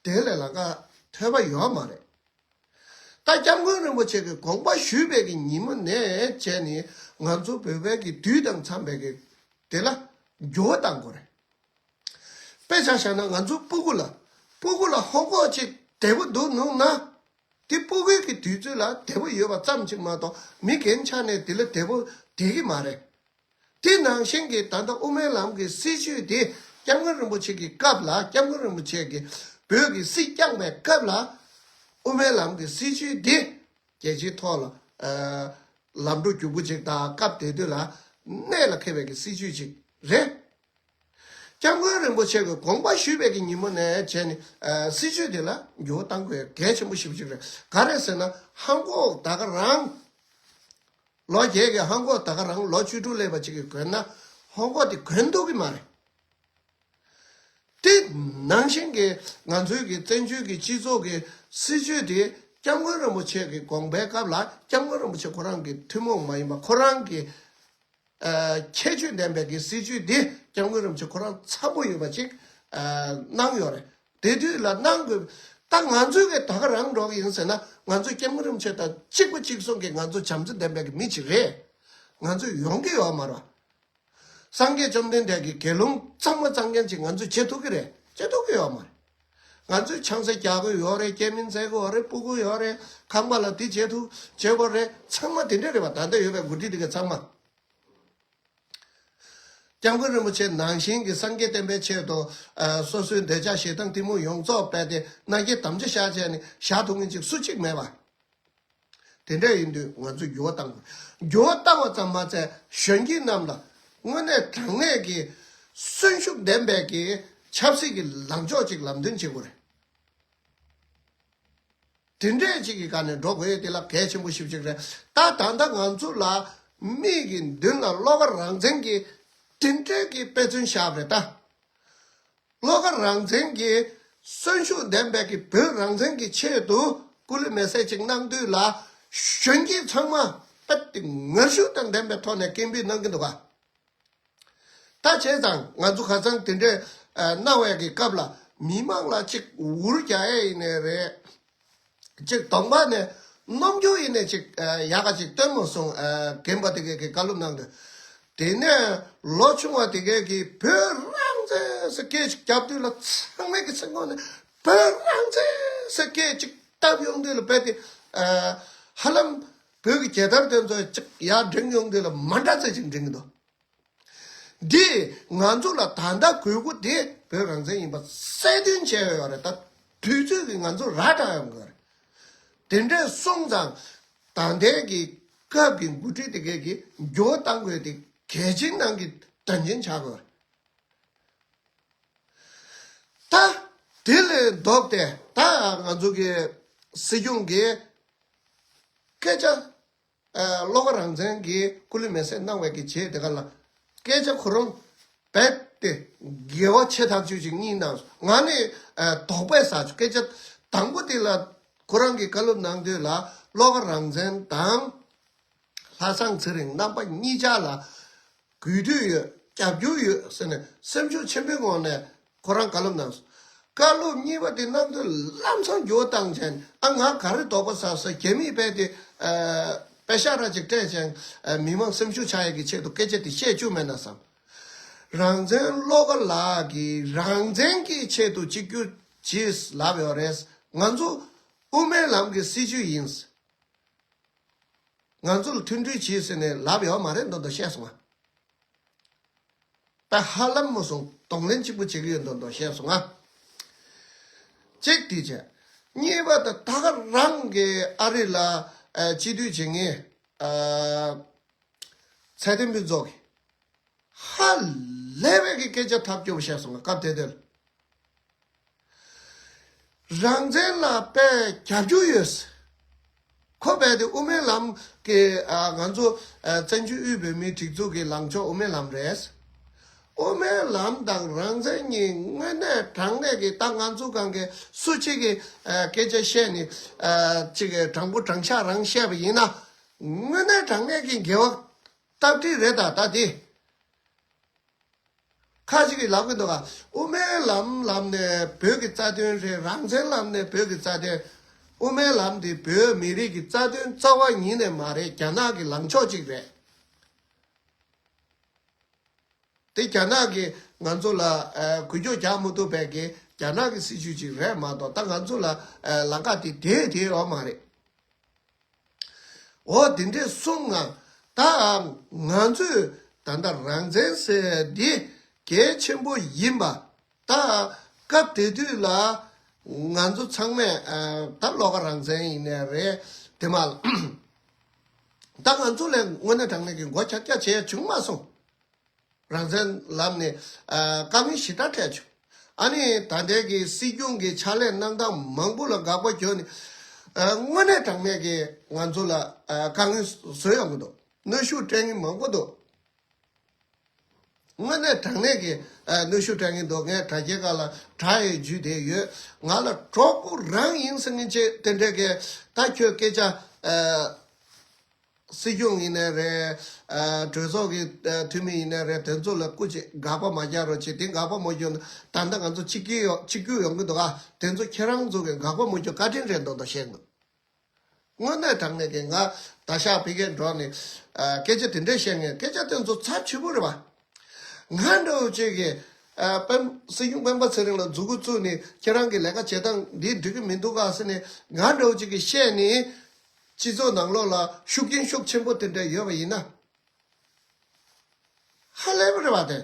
དེ་ལས་ལམ་ཁ་ཐོན་པ་ཡོད་མ་རེད། ད་སྐྱབས་མགོན་རིན་པོ་ཆེ་གི་དགོངས་པ་ཞུས་པའི་གི་ཉིན་མོ་ནས་བྱས་ནས་ང་ཚོ་བོད་པའི་གི་དུས་དང་འཚམས་པའི་གི་དེ་ལ་འགྱུར་བ་གཏང་དགོས་རེད། དཔེ་ཆ་བཞག་ན་ང་ཚོ་སྤུ་གུ་ལ་སྤུ་གུ་ལ་ཧོམ་ཝོག་ཅིག་བདེ་པོ་འདུག་ནུག་ན། དེ་སྤུ་གུའི་གི་དུས་ཚོད་ལ་བདེ་པོ་ཡོད་པ་ཙམ་ཅིག་མ་གཏོགས་མི་རྒན་ཆགས་ནས་དེ་ལ་བདེ་པོ་བསྡད་ཀྱི་མ་རེད། དེ་ནང་བཞིན་གྱི་ད་ལྟ་དབུ་མའི་ལམ་གྱི་སྲིད་བྱུས་དེ་སྐྱབས་མགོན་རིན་པོ་ཆེ་གི་སྐབས་ལ། སྐྱབས་མགོན་རིན་པོ་ཆེ་གིས་བོད་ཀྱི་སྲིད་བསྐྱངས་པའི་སྐབས་ལ། དབུ་མའི་ལམ་གྱི་སྲིད་བྱུས་དེ་རྒྱལ་སྤྱིའི་ཐོག་ལ་ཨ་ལམ་འགྲོ་རྒྱུག་པོ་ཅིག་དང་། སྐབས་དེ་དུས་ལ་གནད་ལ་འཁེལ་བའི་གི་སྲིད་བྱུས་ཅིག་རེད། སྐྱབས་མགོན་རིན་པོ་ཆེ་གི་དགོངས་པ་ཞུས་པའི་གི་ཉིན་མོ་ནས་བྱས་ནས་ཨ་སྲིད་བྱུས་དེ་ལ་འགྱུར་བ་གཏང་དགོས་གལ་ཆེན་པོ་ཞེ་པོ་ཅིག་རེད། ག་རེ་ཟེར་ན། ཧོམ་ཝོག་ད་ག་རང་ལོ་བརྒྱད་ཀྱི་ཧོམ་ཝོག་ད་ག་རང་ལོ་བཅུ་དྲུག་སླེབས་པ་ཅིག་གིས་གོན་ན་ཧོམ་ཝོག་དེ་གོན་ཐུབ་ཀྱི་མ་རེད། དེ་ནང་བཞིན་གྱི་ང་ཚོའི་གི་བཙན་བྱོལ་གྱི་སྤྱི་ཚོགས་ཀྱི་སྲིད་བྱུས་དེ་སྐྱབས་མགོན་རིན་པོ་ཆེ་གི་དགོངས་པའི་སྐབས་ལ། སྐྱབས་མགོན་རིན་པོ་ཆེ་ཁོ་རང་གི་ཐུན་མོང་མ་ཡིན་པ་ཁོ་རང་གི་ཨ་ཁྱད་ཆོས་ལྡན་པའི་གི་སྲིད་བྱུས་འདི་སྐྱབས་མགོན་རིན་པོ་ཆེ་ཁོ་རང་ཚ་པོ་ཡོད་པ་ཅིག་ཨ་གནང་ཡོད་རེད། དེ་དུས་ལ་གནང་དགོས། ད་ང་ཚོའི་གི་ད་ག་རང་འགྲོ་གི་ཡིན་ཟེར་ན། ང་ཚོ་སྐྱབས་མགོན་རིན་པོ་ཆེ་དང་གཅིག་པ་གཅིག་མཚུངས་ཀྱི་ང་ཚོ་བྱམས་བརྩེ་ལྡན་པའི་གི་མི་ཅིག་རེད། ང་ཚོ་ཡོང་གི་ཡོད་མ་རེད། སངས་རྒྱས་བཅོམ་ལྡན་འདས་ཀྱི་དགེ་སློང་གཙང་མ་གཙང་རྐྱང་ཅིག་ང་ཚོས་བྱེད་ཐུབ་ཀྱི་རེད། བྱེད་ཐུབ་ཀྱི་ཡོད་མ་རེད། ང་ཚོས་ཆང་ས་རྒྱག་གི་ཡོད་རེད། སྐྱེ་དམན་བཙལ་གི་ཡོད་རེད། སྤུ་གུ་ཡོད་རེད། ཁང་པ་ལ་འདི་བྱེད་ཐུབ་བྱེད་དགོས་རེད། ཚང་མ་དེ་འདྲ་རེད་པ། ད་ལྟ་ཡོད་པའི་འགོ་ཁྲིད་དེ་ག་ཚང་མ། སྐྱབས་མགོན་རིན་པོ་ཆེ་ནང་བཞིན་གྱི་སངས་རྒྱས་བསྟན་པའི་ཆེད་དུ་ཨ་སོ་སོའི་འདོད་ཆགས་ཞེ་སྡང་གཏི་མུག་ཡོངས་རྫོགས་སྦས་ཏེ་མནའ་སྐྱེལ་དམ་བཅའ་བཞག་བྱས་ནས་བཞག་ཐུབ་མཁན་ཅིག་སུ་གཅིག་མེད་པ། དེ་འདྲ་ཡིན་དུས་ང་ཚོས་འགྱུར་བ་གཏང་དགོས། འགྱུར་བ་གཏང་བ་ཙམ་མ་ཚད་གཞོན་སྐྱེས་རྣམས་ལ་དངོས་གནས་དྲང་གནས་ཀྱི་གསོན་ཤུགས་ལྡན་པའི་གི་ཆབ་སྲིད་ཀྱི་ལངས་ཕྱོགས་ཅིག་ལམ་སྟོན་བྱེད་དགོས་རེད། དེ་འདྲས་ཅིག་གི་སྒང་ནས་འགྲོ་དགོས་ཡས་དེ་ལ་གལ་ཆེན་པོ་ཞེ་པོ་ཅིག་རེད། ད་ད་ལྟ་ང་ཚོ་ལ་མིག་གི་མདུན་ལ་བློ་དགའ་རང་བཙན་གྱི་དེ་འདྲས་ཀྱི་དཔེ་མཚོན་བཞག་པ་རེད་ད། བློ་དགའ་རང་བཙན་གྱི་གསོན་ཤུགས་ལྡན་པའི་གི་བོད་རང་བཙན་གྱི་ཆེད་དུ་སྐུ་ལུས་མེ་སྲེག་ཅིག་གནང་དུས་ལ་གཞོན་སྐྱེས་ཚང་མ་དཔེ་དེ་ངར་ཤུགས་དང་ལྡན་པའི་ཐོག་ནས་སྐད་འབོད་གནང་གི་འདུག་ག། ད་བྱས་ཙང་ང་ཚོ་ཁ་སང་དེ་འདྲས་ཨ་གནང་བའི་གི་སྐབས་ལ་མི་མང་ལ་ཅིག་འུར་རྒྱག་ཡས་ཡིན་ནའི་རེད། ཅིག་གདོང་པ་ནས་རྣམ་འགྱུར་ཡིན་ནའི་ཅིག་ཨ་ཡག་ག་ཅིག་སྟོན་མ་སོང་། ཨ་རྒན་པ་དེ་གས་ཀྱིས་བཀའ་སློབ་གནང་དུས། དེ་ནས་ལོ་ཆུང་བ་དེ་གས་ཀྱིས་བོད་རང་བཙན་ཟེར་སྐད་ཅིག་བརྒྱབ་དུས་ལ་ཚང་མས་ཀྱི་སེམས་ཁོང་ནས་བོད་རང་བཙན་ཟེར་སྐད་ཅིག་བཏབ་ཡོང་དུས་ལ་རྦད་དེ་ཨ་ཧ་ལམ་བོད་ཀྱི་རྒྱལ་དར་དེ་ཚོ་ཅིག་ཡར་བསྒྲེངས་ཡོང་དུས་ལ་མ་འདྲ་ཚད་ཅིག་འགྲེང་གི་འདུག། འདི་ང་ཚོ་ལ་ད་ལྟ་དགོས་མཁོ་དེ་བོད་རང་བཙན་ཡིན་པ་གསལ་སྟོན་བྱས་ཡོད་རེད། ད་དུས་ཚོད་ཀྱིས་ང་ཚོ་ར་སྤྲད་ཡོང་གི་རེད། དེ་འདྲས་སོང་ཙང་ད་ལྟའི་གི་སྐབས་ཀྱི་འགོ་ཁྲིད་དེ་གས་ཀྱིས་འགྱུར་བ་གཏང་དགོས་དེ་གལ་ཆེན་ནང་གི་དོན་ཆེན་ཆགས་དགོས་རེད། ད་དེ་ལས་ལྡོག་སྟེ་ད་ང་ཚོ་གི་སྲིད་སྐྱོང་གི་སྐད་ཆ། ཨ་བློ་དགའ་རང་བཙན་གྱིས་སྐུ་ལུས་མེ་སྲེག་གནང་བའི་གི་རྗེས་དེ་ག་ལ་སྐད་ཆ་ཁོ་རང་རྦད་དེ་འགལ་བ་ཆེ་ཐག་ཆོད་ཅིག་གཉིས་གནང་སོང་། ང་ནི་ཨ་དོགས་པས་ཟ་བྱུང་། སྐད་ཆ་དང་པོ་དེ་ལ་ཁོ་རང་གིས་བཀའ་སློབ་གནང་དུས་ལ་བློ་དགའ་རང་བཙན་དང་ ལྷ་བཟང་ཚེ་རིང་རྣམ་པ་གཉིས་ཆ་ལ་གུས་འདུད་ཡོད། རྒྱབ་སྐྱོར་ཡོད་ཟེར་ནས་སེམས་ཤུགས་ཆེན་པོའི་ངང་ནས་ཁོ་རང་བཀའ་སློབ་གནང་སོང་། བཀའ་སློབ་གཉིས་པ་དེ་གནང་དུས་ལམ་སང་འགྱུར་བ་བཏང་བྱས་ཨ་ང་ག་རེ་དོགས་པ་ཟ་ཟེར། རྒྱ་མིས་རྦད་དེ་ཨ་པེ་ཤག་ར་ཅིག་སྤྲད་བྱས་ཨ་མི་མང་སེམས་ཤུགས་ཆག་ཡས་ཀྱི་ཆེད་དུ་སྐད་ཆ་དེ་བཤད་བཅུག་མེད་ན་བསམ། རང་བཙན་བློ་དགའ་ལགས་ཀྱིས་རང་བཙན་གྱི་ཆེད་དུ་གཅིག་གྱུར་གྱིས་ལབ་ཡོད་རེད། ང་ཚོ་དབུ་མའི་ལམ་གྱི་སྲིད་བྱུས་ཡིན། ང་ཚོ་ལ་མཐུན་སྒྲིལ་གྱིས་ཟེར་ནས་ལབ་ཡོད་མ་རེད་མདོག་མདོག་བཤད་སོང་ང་། ད་ཧ་ལམ་མ་སོང་གདོང་ལེན་གཅིག་པུ་བྱེད་ཀྱི་ཡོད་མདོག་མདོག་བཤད་སོང་ང་། གཅིག་དེ་བྱས། གཉིས་པ་ད་ད་ག་རང་གི་ཨ་རི་ལ་ཨ་སྤྱི་འཐུས་བྱེད་མཁན་ཨ་ཚེ་བརྟན་ཕུན་ཚོགས་ཀྱིས་ཧ་ལས་པའི་གི་སྐད་ཆ་ཐབས་སྐྱོ་པོ་བཤད་སོང་ང་། སྐབས་དེ་དུས་རང་བཙན་ལ་དཔེ་རྒྱབ་སྐྱོར་ཡོད། ཁོ་རྦད་དེ་དབུ་མའི་ལམ་གྱི་ཨ་ང་ཚོ་ཨ་བཙན་བྱོལ་དབུས་བོད་མིའི་སྒྲིག་འཛུགས་ཀྱི་ལངས་ཕྱོགས་དབུ་མའི་ལམ་རེད། དབུ་མའི་ལམ་དང་རང་བཙན་གཉིས་དངོས་གནས་དྲང་གནས་ཀྱི་ད་ང་ཚོ་གང་གི་སུ་གཅིག་གིས་ཨ་སྐད་ཆ་བཤད་ནས་ཨ་གཅིག་གི་དྲང་པོ་དྲང་བཞག་རང་བཤད་པ་ཡིན་ན་དངོས་གནས་དྲང་གནས་ཀྱི་འགལ་བ་སྟབས་གྲིག་རེད། ད་ད་དེ། ཁ་ཅིག་གིས་ལབ་ཀྱི་འདུག་ག་དབུ་མའི་ལམ་ལབ་ནས་བོད་ཀྱི་རྩ་དོན་རེད། རང་བཙན་ལབ་ནས་བོད་ཀྱི་རྩ་དོན། དབུ་མའི་ལམ་འདི་བོད་མི་རིགས་ཀྱི་རྩ་དོན་རྩ་བ་ཉིད་ནས་མ་རེད། རྒྱ་ནག་གི་ལངས་ཕྱོགས་ཅིག་རེད། དེ་རྒྱ་ནག་གིས་ང་ཚོ་ལ་ཨ་འགུལ་སྐྱོད་རྒྱག་མི་ཐུབ་པའི་གི་རྒྱ་ནག་གི་སྲིད་བྱུས་ཅིག་རེད་མ་གཏོགས་ད་ང་ཚོ་ལ་ཨ་ལམ་ཁ་དེ་དེ་དེ་ཡོད་མ་རེད། འོ་དེ་འདྲས་གསུངས་ན་ད་ང་ཚོས་ད་ལྟ་རང་བཙན་ཟེར་འདི་གལ་ཆེན་པོ་ཡིན་པ། ད་སྐབས་དེ་དུས་ལ་ང་ཚོ་ཚང་མས་ཨ་ད་བློ་དགའ་རང་བཙན་ཡིན་ནའི་རེད། དེ་མ་ད་ང་ཚོ་ལས་དངོས་གནས་དྲང་གནས་ཀྱི་མགོ་འཁྱག་འཁྱག་བྱས་བྱུང་མ་སོང་། རང་བཙན་ལམ་ནས་ཨ་དཀའ་ངལ་ཞེ་དྲག་འཕྲད་བྱུང་། ཨ་ནི་ད་ལྟའི་གི་སྲིད་སྐྱོང་གི་ཕྱག་ལས་གནང་སྟངས་མང་པོ་ལ་དགག་པ་བརྒྱབ་ནས་ཨ་དངོས་གནས་དྲང་གནས་ཀྱི་ང་ཚོ་ལ་ཨ་དཀའ་ངལ་བཟོ་ཡོང་གི་འདུག་གནོན་ཤུགས་སྤྲད་མཁན་མང་པོ་འདུག་དངོས་གནས་དྲང་གནས་ཀྱི་ཨ་གནོན་ཤུགས་སྤྲད་མཁན་འདུག་ངས་དྲ་རྒྱའི་སྒང་ལ་དྲ་ཡི་བརྒྱུད་དེ་ཡོད། ང་ལ་གྲོགས་པོ་རང་ཡིན་ཟེར་མཁན་ཅིག་དེ་འདྲས་ཀྱི་ད་ཁྱོད་སྐད་ཆ་ཨ་སྲིད་སྐྱོང་ཡིན་ནའི་རེད། ཨ་གྲོས་ཚོགས་ཀྱི་ཨ་འཐུས་མི་ཡིན་ནའི་རེད། དེ་ཚོ་ལ་སྐུ་མཁྱེན་དགག་པ་མ་རྒྱག་རོགས་བྱེད། དེ་དགག་པ་མ་རྒྱག་ན་ད་ལྟ་ང་ཚོ་གཅིག་གྱུར་ཡོང་གཅིག་གྱུར་ཡོང་གི་འདུག་ཨ་དེ་ཚོ་ཁྱེད་རང་ཚོ་གི་དགག་པ་མ་རྒྱག་བཀའ་དྲིན་རེད་མདོག་མདོག་བཤད་འདུག་དངོས་གནས་དྲང་གནས་ཀྱི་ང་ད་ཤག་ཕ་གིར་འགྲོ་ནས་ཨ་སྐད་ཆ་དེ་འདྲས་བཤད་མཁན་སྐད་ཆ་དེ་ཚོ་ཚབས་ཆེ་པོ་རེད་པ། ང་འདྲ་བོ་ཅིག་གིས་ཨ་སྤེན་སྲིད་སྐྱོང་སྤེན་པ་ཚེ་རིང་ལ་མཛུབ་གུ་བཙུགས་ནས་ཁྱེད་རང་གི་ལས་ཀ་བྱེད་སྟངས་འདི་འགྲིག་གི་མི་འདུག་ག་ཟེར་ནས་ང་འདྲ་བོ་ཅིག་གིས་བཤད་ནས། སྤྱི་ཚོགས་ནང་ལོགས་ལ་ཤུགས་རྐྱེན་ཤུགས་ཆེན་པོ་དེ་འདྲ་ཡོད་པ་ཡིན་ན། ཧ་ལས་པ་རེད་པ་དེ།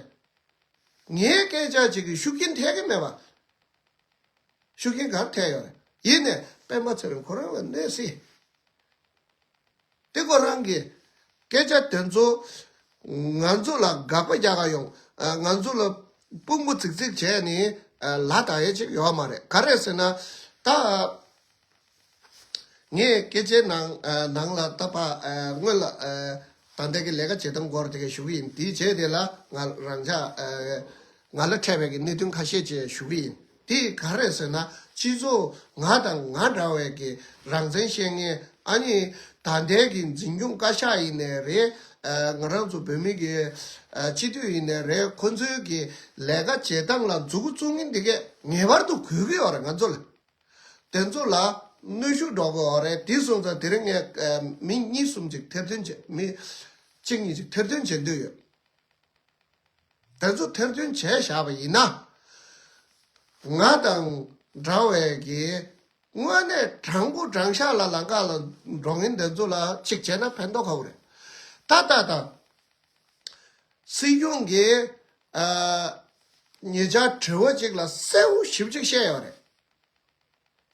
ངའི་སྐད་ཆ་ཅིག་གིས་ཤུགས་རྐྱེན་ཐེབས་ཀྱི་མེད་པ། ཤུགས་རྐྱེན་ག་རེ་ཐེབས་ཡོད་རེད། ཡིན་ནའི་སྤེན་པ་ཚེ་རིང་ཁོ་རང་ལ་གནོད་སྲིད། དེ་ཁོ་རང་གི་སྐད་ཆ་དེ་ཚོ་ང་ཚོ་ལ་དགག་པ་རྒྱག་ག་ཡོང་། ཨ་ང་ཚོ་ལ་དཔུང་པ་རྫིག་རྫིག་བྱས་ནས་ཨ་ལ་ད་ཡས་ཅིག་ཡོད་མ་རེད། ག་རེ་ཟེར་ན་ད། ངས་སྐད་ཆའི་ནང་ཨ་ནང་ལ་ད་ཕ་ཨ་སྔོན་ལ་ཨ་ད་ལྟའི་གི་ལས་ཀ་བྱེད་སྟངས་སྐོར་དེ་ག་ཞུ་གི་ཡིན། དེའི་རྗེས་དེ་ལ་ང་རང་ཅག་ཨ་ང་ལ་འཕྲད་པའི་གི་གནད་དོན་ཁ་ཤས་ཅིག་ཞུ་གི་ཡིན། དེ་ག་རེ་ཟེར་ན་སྤྱི་ཚོགས་ང་དང་ང་འདྲ་བའི་གི་རང་བཙན་བཤད་མཁན་ཨ་ནི་ད་ལྟའི་གི་འཛིན་སྐྱོང་བཀའ་ཤག་ཡིན་ནའི་རེད། ཨ་ང་རང་ཚོ་བོད་མི་གི་ཨ་སྤྱི་འཐུས་ཡིན་ནའི་རེད། ཁོ་ཚོའི་གི་ལས་ཀ་བྱེད་སྟངས་ལ་མཛུབ་གུ་བཙུགས་མཁན་དེ་གས་ངེས་པར་དུ་དགོས་ཀྱི་ཡོད་རེད་ང་ཚོ་ལ། དེ་ཚོ་ལ་གནོན་ཤུགས་འགྲོ་གི་ཡོད་རེད། དེ་སོང་ཙང་དེ་རིང་ངས་ཨ་མི་གཉིས་གསུམ་ཅིག་ཐེར་འདོན་བྱེད་མི་གཅིག་གཉིས་ཅིག་ཐེར་འདོན་བྱེད་འདོད་ཡོད། དེ་ཚོ་ཐེར་འདོན་བྱས་བཞག་པ་ཡིན་ན། ང་དང་འདྲ་བའི་གི་དངོས་གནས་དྲང་པོ་དྲང་བཞག་ལ་ལམ་ཁ་ལ་འགྲོ་མཁན་དེ་ཚོ་ལ་གཅིག་བྱས་ན་ཕན་ཐོགས་ཁ་པོ་རེད། ད་ད་ད། སྲིད་སྐྱོང་གིས་ཨ་ཉེ་ཆར་དྲི་བ་གཅིག་ལ་གསལ་པོ་ཞེ་པོ་ཅིག་བཤད་ཡོད་རེད།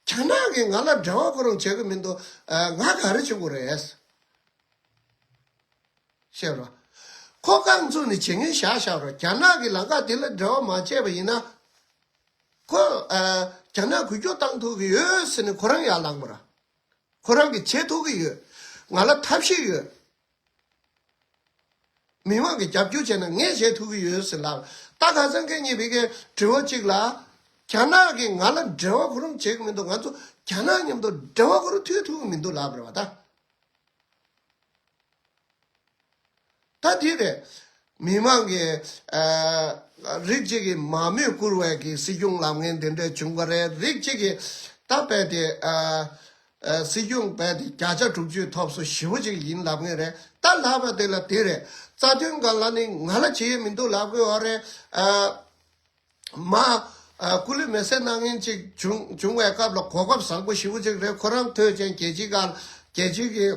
རྒྱ་ནག་གིས་ང་ལ་འབྲེལ་བ་ཁོ་རང་བྱེད་ཀྱི་མི་འདུག་ཨ་ང་ག་རེ་བྱེད་དགོས་རེད། བཤད་རོགས། ཁོ་རྐང་བཙུགས་ནས་བྱེད་མཁན་བཞག་བཞག་རོགས། རྒྱ་ནག་གི་ལམ་ཁ་དེ་ལ་འབྲེལ་བ་མ་བྱས་པ་ཡིན་ན། ཁོ་ཨ་རྒྱ་ནག་འགུལ་སྐྱོད་བཏང་ཐུབ་ཀྱི་ཡོད་ཟེར་ནས་ཁོ་རང་ཡར་ལངས་པ་ར། ཁོ་རང་གིས་བྱེད་ཐུབ་ཀྱི་ཡོད། ང་ལ་ཐབས་ཤེས་ཡོད། མི་མང་གིས་རྒྱབ་སྐྱོར་བྱས་ན་ངས་བྱེད་ཐུབ་ཀྱི་ཡོད་ཟེར་ལབ། ད་ཁ་སང་ཁེ་ཉེ་བི་གའི་དྲི་བ་གཅིག་ལ། རྒྱ་ནག་གིས་ང་ལ་འབྲེལ་བ་ཁོ་རང་བྱེད་ཀྱི་མི་འདུག་ང་ཚོ་རྒྱ་ནག་མཉམ་དུ་འབྲེལ་བ་ཁོ་རང་མཐུད་ཐུབ་ཀྱི་མི་འདུག་ལབ་རེད་བ་ད། ད་དེ་རེད། མི་མང་གི་ཨ་རིགས་གཅིག་གི་མང་མོས་བཀུར་བའི་གི་སྲིད་སྐྱོང་ལབ་མཁན་དེ་འདྲ་བྱུང་བ་རེད། རིགས་གཅིག་གི་ད་རྦད་དེ་ཨ་ཨ་སྲིད་སྐྱོང་རྦད་དེ་བརྒྱ་ཆ་དྲུག་ཅུ་ཐོབ་སོ་ཞེ་པོ་ཅིག་ཡིན་ལབ་མཁན་རེད། ད་ལབ་པ་དེ་ལ་དེ་རེད། རྩ་དོན་སྒང་ལ་ནི་ང་ལ་བྱེད་ཡས་མི་འདུག་ལབ་དགོས་པ་རེད། ཨ་མ་ཨ་སྐུ་ལུས་མེ་སྲེག་གནང་མཁན་ཅིག་བྱུང་བྱུང་བའི་སྐབས་ལ་གོ་སྐབས་བཟང་པོ་ཞེ་པོ་ཅིག་རེད། ཁོ་རང་ཐོས་ཅན་རྒྱལ་སྤྱིའི་སྒང་རྒྱལ་སྤྱིའི་གི་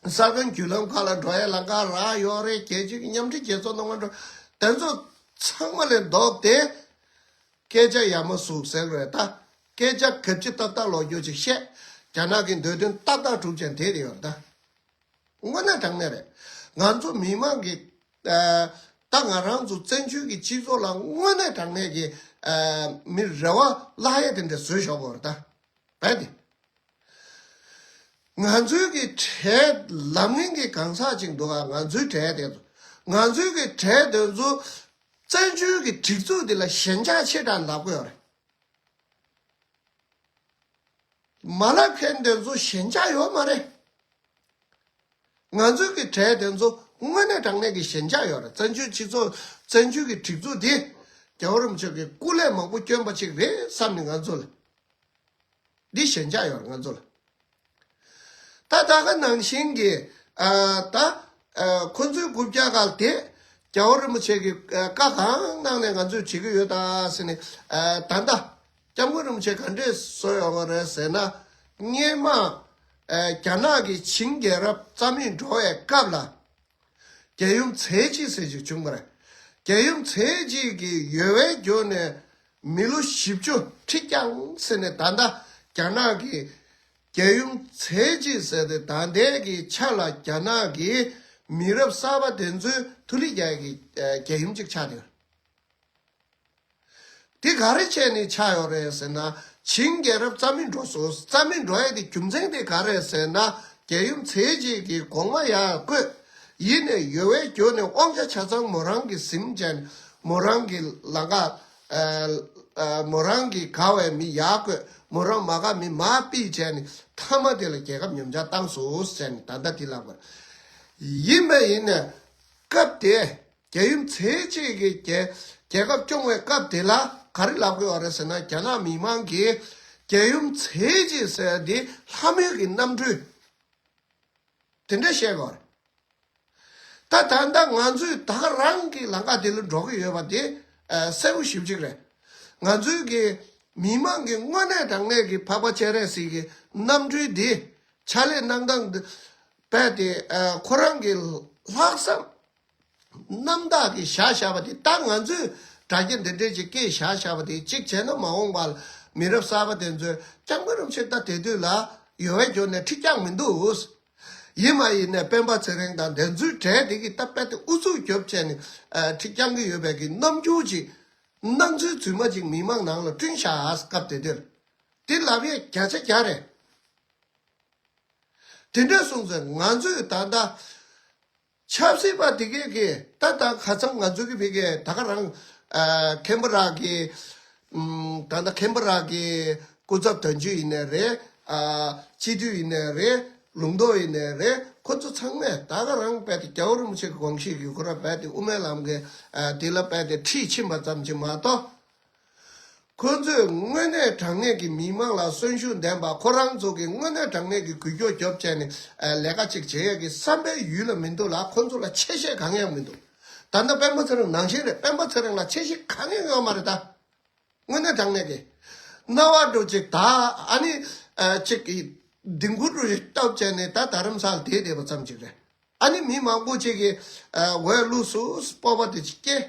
ས་ཁང་བརྒྱུད་ལམ་ཁག་ལ་འགྲོ་ཡ་ལམ་ཁ་རག་ཡོད་རེད། རྒྱལ་སྤྱིའི་མཉམ་འབྲེལ་རྒྱལ་ཚོགས་ནང་ང་འགྲོ། དེ་ཚོ་ཚང་མ་ལས་ལྡོག་སྟེ་སྐད་ཆ་ཡག་མོ་ཟུག་ཟེར་རེད། ད་སྐད་ཆ་གབ་ཅི་ཏག་ཏག་ལོ་རྒྱུས་ཅིག་བཤད། རྒྱ་ནག་གི་འདོད་དོན་ཏག་ཏག་གྲུབ་ཅན་དེ་རེད་ཡོད་རེད། ད་དངོས་གནས་དྲང་གནས་རེད། ང་ཚོ་མི་མང་གི་ཨ་ད་ང་རང་ཚོ་བཙན་བྱོལ་གྱི་སྤྱི་ཚོགས་ལ་དངོས་གནས་དྲང་གནས་ཀྱི་ཨ་མི་རེ་བ་བརླག་ཡས་དེ་འདྲ་བཟོས་ཞོག་གོ་རེད། ད་རྦད་དེ། ང་ཚོའི་གི་གྲས་ལབ་མཁན་གྱི་གང་ཟག་ཅིག་འདུག་ག་ང་ཚོའི་གྲས་དེ་ཚོ། ང་ཚོའི་གི་གྲས་དེ་ཚོ་བཙན་བྱོལ་གྱི་སྒྲིག་འཛུགས་འདི་ལ་ཞེན་ཆགས་ཆེ་དྲགས་ལབ་གི་ཡོད་རེད། མ་ལབ་མཁན་དེ་ཚོ་ཞེན་ཆགས་ཡོད་མ་རེད། ང་ཚོའི་གི་གྲས་དེ་ཚོ་དངོས་གནས་དྲང་གནས་ཀྱི་ཞེན་ཆགས་ཡོད་རེད། བཙན་བྱོལ་སྤྱི་ཚོགས་བཙན་བྱོལ་གྱི་སྒྲིག་འཛུགས་འདི་རྒྱལ་བ་རིན་པོ་ཆེ་གི་སྐུ་ལས་མང་པོ་བསྐྱོན་པ་ཅིག་རེད་བསམ་ནས་ང་ཚོ་ལ་འདི་ཞེན་ཆགས་ཡོད་རེད་ང་ཚོ་ལ། ད་ད་ག་ནང་བཞིན་གྱི་ཨ་ད་ཨ་ཁོ་ཚོའི་རྐུབ་བཀྱག་སྒང་དེ་རྒྱལ་བ་རིན་པོ་ཆེ་གི་ཨ་བཀའ་གང་གནང་ནས་ང་ཚོས་བྱེད་ཀྱི་ཡོད་ད་ཟེར་ནས་ཨ་ད་ལྟ་སྐྱབས་མགོན་རིན་པོ་ཆེ་ག་འདྲས་བཟོས་ཡོད་པ་རེད་ཟེར་ན། སྔས་མ་ཨ་རྒྱ་ནག་གི་ཆིང་རྒྱལ་རབས་རྩ་མེད་འགྲོ་བའི་སྐབས་ལ། རྒྱལ་ཡུམ་ཚེ་གཅིག་ཟེར་ཅིག་བྱུང་བ་རེད། རྒྱལ་ཡུམ་ཚེ་གཅིག་གི་ཡོལ་བའི་རྒྱུ་ནས་མི་ལོ་བཞི་བཅུ་ཁྲི་བསྐྱངས་ཟེར་ནས་ད་ལྟ་རྒྱ་ནག་གི་རྒྱལ་ཡུམ་ཚེ་གཅིག་ཟེར་ཏེ་ད་ལྟའི་གི་ཆ་ལ་རྒྱ་ནག་གི་མི་རབས་གསར་པ་དེ་ཚོའི་ཐུ་ལི་རྒྱལ་གྱི་རྒྱལ་ཡུམ་ཅིག་ཆགས་ཡོད། དེ་ག་རེ་བྱས་ནས་ཆགས་ཡོད་རེད་ཟེར་ན། ཆིང་རྒྱལ་རབས་རྩ་མེད་འགྲོ་སོང་། རྩ་མེད་འགྲོ་ཡས་དེ་རྒྱུ་མཚན་དེ་ག་རེད་ཟེར་ན། རྒྱལ་ཡུམ་ཚེ་གཅིག་གི་གོང་མ་ཡར་བསྐོས། ཡིན་ནས་ཡོལ་བའི་རྒྱུ་ནས་དབང་ཆ་ཆ་ཚང་མོ་རང་གིས་ཟིན་བྱས་ནས་མོ་རང་གི་ལམ་ཁ་ཨ་ཨ་མོ་རང་གི་དགའ་བའི་མི་ཡར་བསྐོས། མོ་རང་མ་དགའ་མི་མར་ཕུད་བྱས་ནས་མཐའ་མ་དེ་ལ་རྒྱལ་ཁབ་ཉམས་ཆག་བཏང་སོང་ཟེར་ནས་ད་ལྟ་དེ་ལབ་པ་ཡིན་པས། ཡིན་ནས་སྐབས་དེ། རྒྱལ་ཡུམ་ཚེ་གཅིག་གི་རྒྱལ་རྒྱལ་ཁབ་སྐྱོང་བའི་སྐབས་དེ་ལ་ག་རེ་ལབ་དགོས་པ་རེད་ཟེར་ན། རྒྱ་ནག་མི་མང་གིས་རྒྱལ་ཡུམ་ཚེ་གཅིག་ཟེར་འདི་ལྷ་མོའི་གི་རྣམ་སྤྲུལ་དེ་འདྲ་བཤད་དགོས་རེད། ད་ད་ལྟ་ང་ཚོས་ད་ག་རང་གི་ལམ་ཁ་དེ་ལ་འགྲོ་གི་ཡོད་པ་དེ་ཨ་གསལ་པོ་ཞེ་པོ་ཅིག་རེད། ང་ཚོའི་གི་མི་མང་གི་དངོས་གནས་དྲང་གནས་ཀྱི་འཕགས་པ་སྤྱན་རས་གཟིགས་ཀྱི་རྣམ་སྤྲུལ་འདི་ཕྱག་ལས་གནང་སྟངས་འདི་རྦད་དེ་ཨ་ཁོ་རང་གི་ལྷག་བསམ་རྣམ་དག་གིས་བཞག་བཞག་པ་དེ། ད་ང་ཚོས་དྲ་རྒྱ་འདི་འདྲས་ཅིག་སྐད་བཞག་བཞག་པ་དེ་གཅིག་བྱས་ན་མ་འོངས་པ་ལ་མི་རབས་གསར་པ་དེ་ཚོས་སྐྱབས་མགོན་རིན་པོ་ཆེ་ད་དེ་དུས་ལ་ཡོལ་བའི་རྒྱུ་ནས་ཁྲི་བསྐྱངས་མི་འདུག། ཡིན་མ་ཡིན་ནས་སྤེན་པ་ཚེ་རིང་དང་དེ་ཚོའི་གྲས་དེ་གིས་ད་རྦད་དེ་ཨུ་ཚུགས་རྒྱོབ་བྱས་ནས་ཨ་ཁྲི་བསྐྱངས་ཀྱི་ཡོད་པའི་གི་རྣམ་འགྱུར་ཅིག་སྣང་ཚུལ་རྫུན་མ་ཅིག་མི་མང་ནང་ལ་བསྐྲུན་བཞག་སྐབས་དེ་དུས་དེ་ལབ་ཡས་བརྒྱ་ཆ་བརྒྱ་རེད། དེ་འདྲ་སོང་ཙང་ང་ཚོས་ད་ལྟ་ཆབ་སྲིད་པ་དེ་གས་ཀྱིས་ད་ལྟ་ཁ་སང་ང་ཚོ་གི་ཕ་གིའི་ད་ག་རང་ཨ་ཁེན་བྷ་ར་གི་ཨམ་ད་ལྟ་ཁེན་བྷ་ར་གི་སྐུ་ཚབ་དོན་གཅོད་ཡིན་ནའི་རེད། ཨ་སྤྱི་འཐུས་ཡིན་ནའི་རེད། ལུང་རྟོགས་ཡིན་ནའི་རེད། ཁོ་ཚོ་ཚང་མས་ད་ག་རང་རྦད་དེ་རྒྱལ་བ་རིན་པོ་ཆེ་གི་དགོངས་གཞི་གི་ཁོ་རང་རྦད་དེ་དབུ་མའི་ལམ་གི་ཨ་དེ་ལ་རྦད་དེ་ཁྲིད་ཕྱིན་པ་ཙམ་གྱིས་མ་གཏོགས། ཁོ་ཚོས་དངོས་གནས་དྲང་གནས་ཀྱི་མི་མང་ལ་གསོན་ཤུགས་ལྡན་པ། ཁོ་རང་ཚོ་གིས་དངོས་གནས་དྲང་གནས་ཀྱི་འགུལ་སྐྱོད་རྒྱོབ་བྱས་ནས་ཨ་ལས་ཀ་ཅིག་བྱེད་ཡས་ཀྱི་བསམ་པའི་ཡུལ་ལ་མི་འདུག་ལ། ཁོ་ཚོ་ལ་ཆེ་བཞེས་གང་ཡང་མི་འདུག། ད་ལྟ་སྤེན་པ་ཚེ་རིང་ནང་བཞིན་རེད། སྤེན་པ་ཚེ་རིང་ལ་ཆེ་བཞེས་གང་ཡང་ཡོད་མ་རེད་ད། དངོས་གནས་དྲང་གནས་ཀྱི། རྣ་བ་འགྲོ་ཅིག་ད་ཨ་ནི་ཨ་ཅིག་གི་ལྡིང་གུ་འགྲོ་ཅིག་བཏབ་བྱས་ནས་ད་རྡ་རམ་ས་ལ་བསྡད་བསྡད་པ་ཙམ་ཅིག་རེད། ཨ་ནི་མི་མང་པོ་ཅིག་གིས་ཨ་འོས་བླུགས་སོང་སྤོབས་པ་དེ་ཅིག་སྐྱེ།